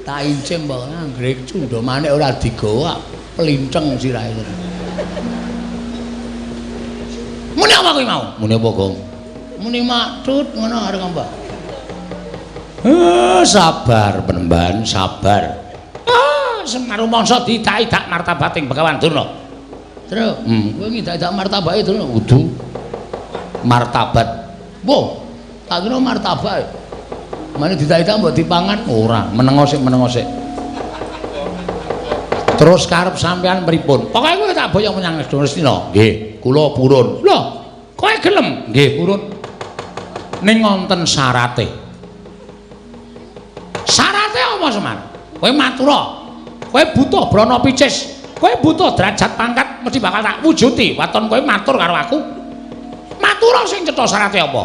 Tak incim mbok anggere Cundamane ora digawa plinceng sirahe. Muni apa kowe mau? Muni apa, Gong? Muni maktut ngono arep ngomong. Sabar Penemban, sabar. Semar rumangsa diidak-idak martabating Begawan Durna. Tru, kowe ngidak-idak martabake Durna? Kudu martabat. Wo, tak kira martabak. Mane diidak-idak mbok dipangan ora, menengo sik, menengo sik. Terus karep sampean pripun? Pokoke kowe tak boyong menyang Ngastina. Nggih, kula purun. Lho, kowe gelem? Nggih, purun. Ning wonten syarate. Syarate apa, Semar? Kowe matura. Kowe butuh brana picis, kowe butuh derajat pangkat mesti bakal tak wujuti. Waton kowe matur karo aku. Matura sing cetha syarate apa?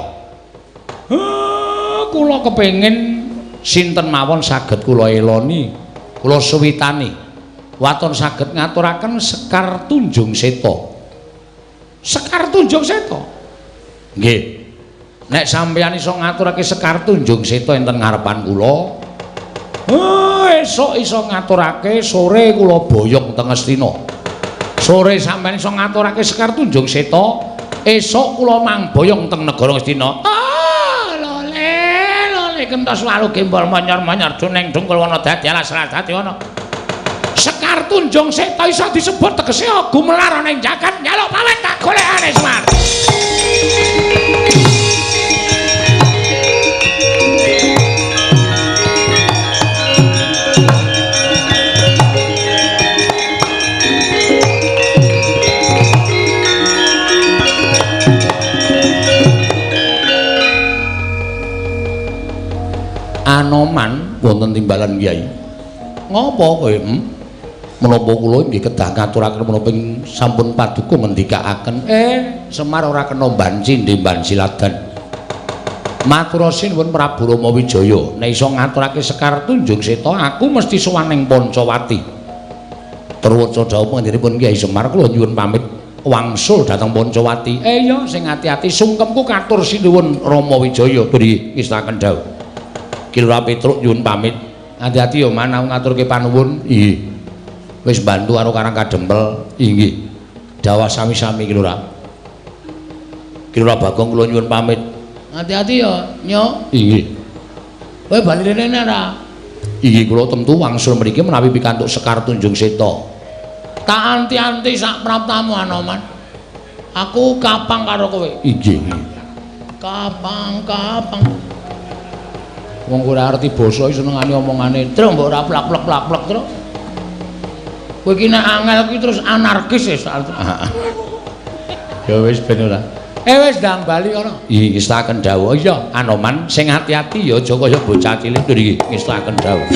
Kula kepengin sinten mawon saged kula eloni, kula suwitani. Waton saged ngaturaken Sekar Tunjung Seta. Sekar Tunjung Seta? Nggih. Nek sampeyan iso ngaturake Sekar Tunjung Seta enten ngarepan kula, esuk iso ngaturake, sore kula boyong teng Ngastina. Sore sampeyan iso ngaturake Sekar Tunjung Seta, esuk kula mangboyong teng negara Ngastina. Ah, lole, lole kentos walu gembol monyor-monyor duneng dungkul wana dadi alas dadi wana. Sekar Tunjung Seta iso disebut tegese gumelar ana ing jagat njaluk pawet tak golekane Semar. Anoman wonten timbalan Kyai. Ngopo kowe? Menapa kula nggih kedah ngaturaken menapa sampun paduka ngendikaaken. Semar ora kena banci ndemban siladan. Matur sinuwun Prabu Rama Wijaya, nek iso ngaturake Sekar Tunjung Seta, aku mesti sowan ning Pancawati. Truwaca dawuh panjenenganipun Kyai Semar, kula nyuwun pamit wangsul dhateng Pancawati. Iya, sing ati-ati sungkemku katur sinuwun Rama Wijaya. Nggih, ngestaken dawuh. Ki Lurah Petruk nyuwun pamit. Ati-ati ya man, aku ngaturke panuwun. Nggih. Wis bantu karo Karang Kadempel. Inggih. Dawah sami-sami Ki Lurah. Ki Lurah Bagong kula nyuwun pamit. Ati-ati ya, Nyok. Inggih. Kowe bali rene ora? Inggih kula tentu wangsul mriki menawi pikantuk Sekar Tunjung Seta. Tak anti-anti sak praptamu Anoman. Aku kapang karo kowe. Inggih. Kapang-kapang. Wong ora arti basa iki senengane omongane. Truk mbok ora plak-plak-plak truk. Kowe iki nek angel iki terus anarkis wis. Ya wis ben ora. Wis ndang bali kono. Iki ngestaken dawuh. Iya, Anoman sing ati-ati ya aja kaya bocah cilik iki ngestaken dawuh.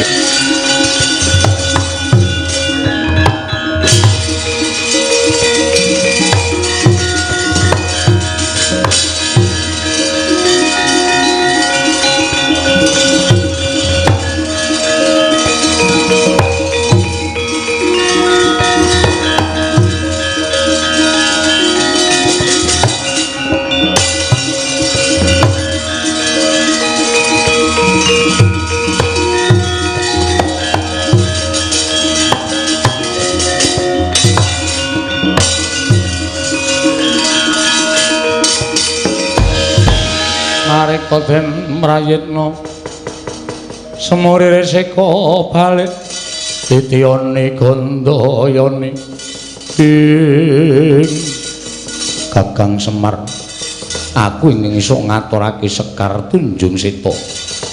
Sarta den mrayitna semurire seka balik titiyane gandayane ing Kakang Semar. Aku ingin iso ngaturake Sekar Tunjung Seta.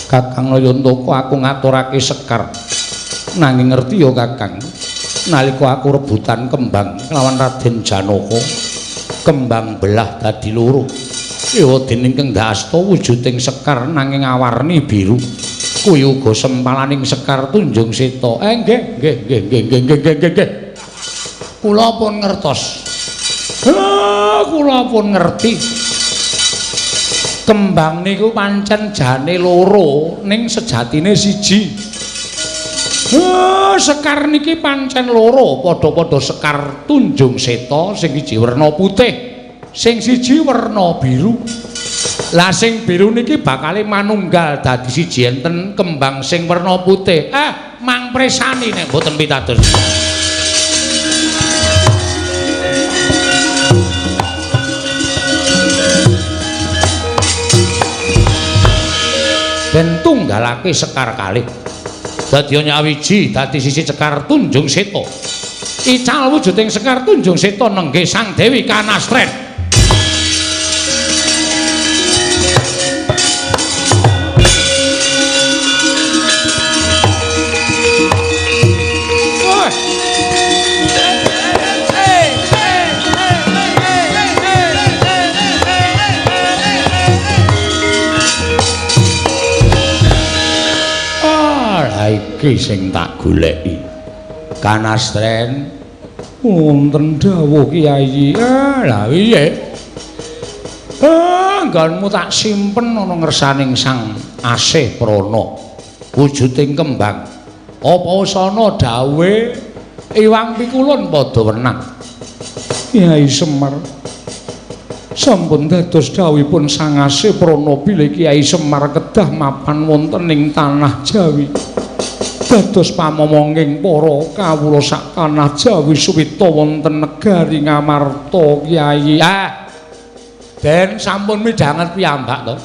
Kakang Nayantaka, aku ngaturake Sekar. Nanging ngerti ya Kakang, nalika aku rebutan kembang lawan Raden Janaka, kembang belah dadi loro. Ewa dening kang asta wujuding Sekar nanging awarni biru. Kuwi uga sempalaning Sekar Tunjung Seta. Nggih, nggih, nggih, nggih, nggih, nggih, nggih, nggih. Kula pun ngertos. Kula pun ngerti. Kembang niku pancen jane loro ning sejatine siji. Sekar niki pancen loro, padha-padha Sekar Tunjung Seta, sing siji werna putih, sing siji werna biru. Lah sing biru niki bakale manunggal dadi siji enten kembang sing werna putih. Mang presani nek mboten pitados. Den tunggalake Sekar kalih. Dadi nyawiji dadi sisi Sekar Tunjung Seta. Ical wujuding Sekar Tunjung Seta nenggih Sang Dewi Kanastren. Iki sing tak goleki. Kanastren, wonten dawuh Kyai. Lah piye? Nggonmu tak simpen ana ngersaning Sang Asih Prana. Wujuding kembang. Apa wis ana dawuhe Iwang Pikulun padha wenang. Kyai Semar, sampun dados dawuhipun Sang Asih Prana bilih Kyai Semar kedah mapan wonten ing tanah Jawi. Dados pamomonging para kawula sak tanah Jawi suwita wonten negari Ngamarta Kyai. Den sampun midhanget piyambak to.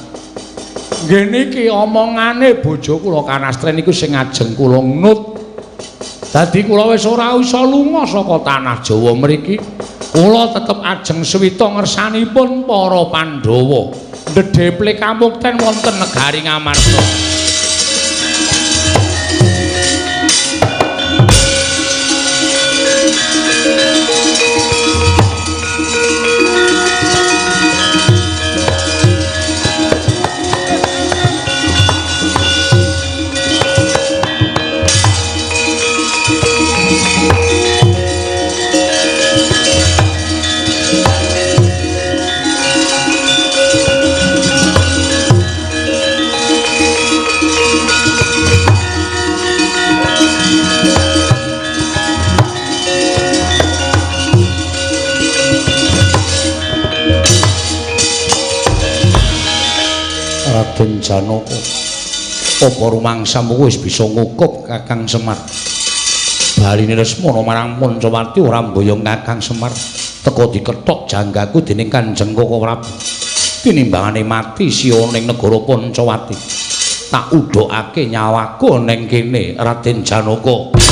Nggih niki omongane bojo kula Kanastren niku sing ajeng kula nut. Dadi kula wis ora iso lunga saka tanah Jawa mriki. Kula tetep ajeng suwita ngersanipun para Pandhawa. Ndhedheple kamukten wonten negari Ngamarta. Raden Janaka, apa rumangsamu wis bisa ngukup Kakang Semar? Baline Lesmana marang Pancawati ora mboyong Kakang Semar. Teka dikethok janggaku dening Kanjeng Koko Prabu. Tinimbangane mati siya ning negara Pancawati. Tak udhokake nyawaku ning kene Raden Janaka.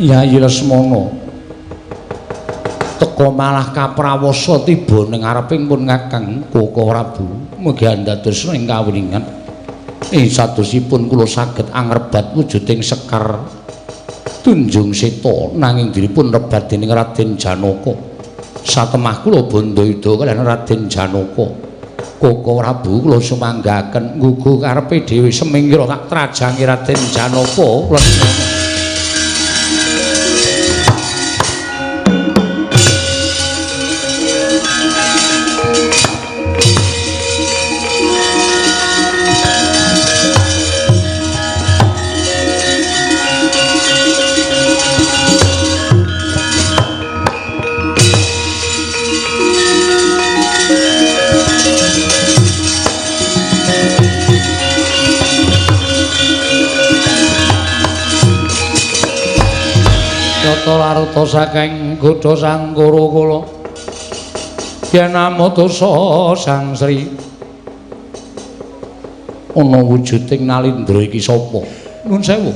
Yayi Lesmana teka malah kaprawasa tiba ning ngareping pun Kakang Koko Prabu. Mugi andados ing kawuningan ing sadosipun kula saged angrebat wujuding Sekar Tunjung Seta nanging dipun rebat dening Raden Janaka. Satemah kula bandayuda kaliyan Raden Janaka. Koko Prabu kula sumanggaken nggugu karepe dhewe semingkira tak trajangi Raden Janaka Lesmana. Laruta saking godha sang Kuru-kula yen amutusa Sang Sri ana wujuding Nalindra iki sapa? Nuwun sewu,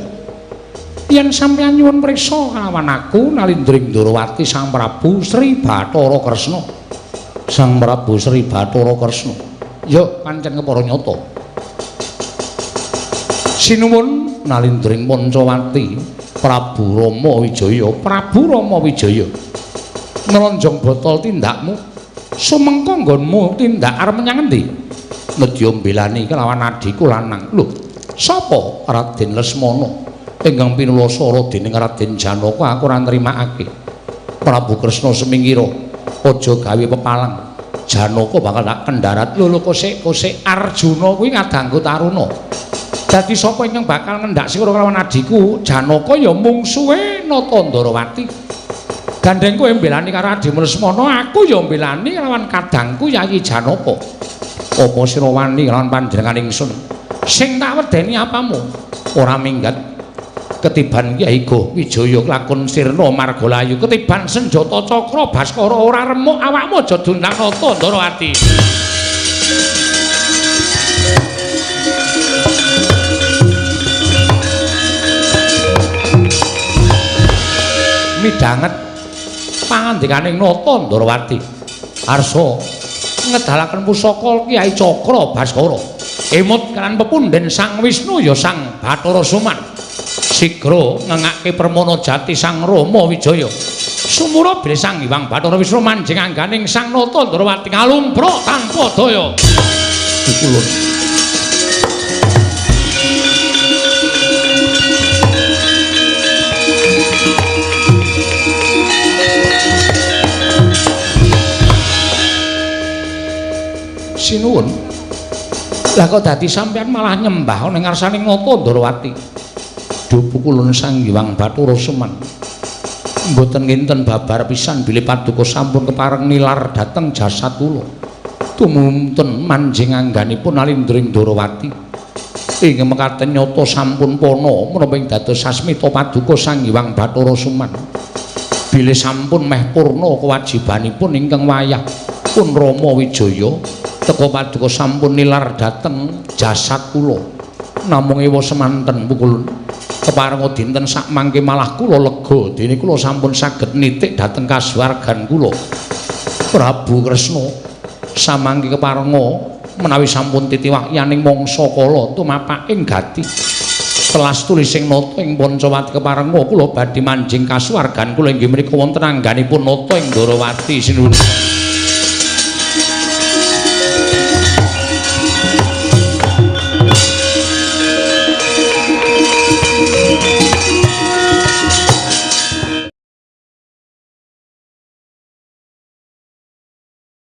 yen sampeyan nyuwun priksa kalawan aku Nalindra Ndrawati Sang Prabu Sri Bathara Kresna. Sang Prabu Sri Bathara Kresna ya pancen kepara nyata. Sinuwun Nalindring Pancawati Prabu Rama Wijaya, Prabu Rama Wijaya. Nlonjong botol tindakmu, sumengko nggonmu tindak arep menyang endi? Nedya mbelani kelawan adhiku lanang. Lho, sapa? Raden Lesmana. Ingkang pinulasara dening Raden Janaka aku ora nrimakake. Prabu Kresna semingkira, aja gawe pepalang. Janaka bakal tak kendharat. Lho lho kosek-kosek Arjuna kuwi ngadangku taruna. Dadi sapa ingkang bakal ngendak sira kelawan adhiku Janaka ya mungsuhe Nata Ndrawati. Gandeng kowe mbelani karo adhimu Lesmana, aku ya mbelani kelawan kadangku Yayi Janaka. Apa sira wani kelawan panjenengan ingsun? Sing tak wedeni apamu? Ora minggat. Ketiban Kyai Goh Wijaya lakon sirna margalayu, ketiban senjata cakra Baskara ora remuk awakmu aja dundang Nata Ndrawati. Midhanget pangandikaning Nata Ndrawati. Arsa ngedalaken pusaka Kyai Cakra Baskara. Emut kan pepundhen Sang Wisnu ya Sang Bathara Suman. Sigra ngengake permana jati Sang Rama Wijaya. Sumura bilih Sang Hyang Bathara Wisnu manjing angganing Sang Nata Ndrawati ngalumpruk tanpa daya. Pukulun. Sinuwun. Lah kok dadi sampeyan malah nyembah ning ngarsane Nata Ndrawati. Duh pukulun Sang Hyang Bathara Suman. Mboten nginten babar pisan bilih paduka sampun kepareng nilar dhateng jasad kula. Tumunten manjing angganipun Nalindring Ndrawati. Ing mekaten nyata sampun pana menapa ing dados sasmita paduka Sang Hyang Bathara Suman. Bilih sampun meh purna kewajibanipun ingkang wayah pun Rama Wijaya teka paduka sampun nilar dhateng jasad kula. Namung ewa semanten pukulun keparenga dinten sakmangke malah kula lega dene kula sampun saged nitik dhateng kasuwargan kula. Prabu Kresna samangke keparenga menawi sampun titiwahyaning mangsa kala tumapaking gati. Telas tulising nata ing Pancawati keparenga kula badhe manjing kasuwargan kula inggih mriku wonten angganipun nata ing Ndrawati. Sinuwun.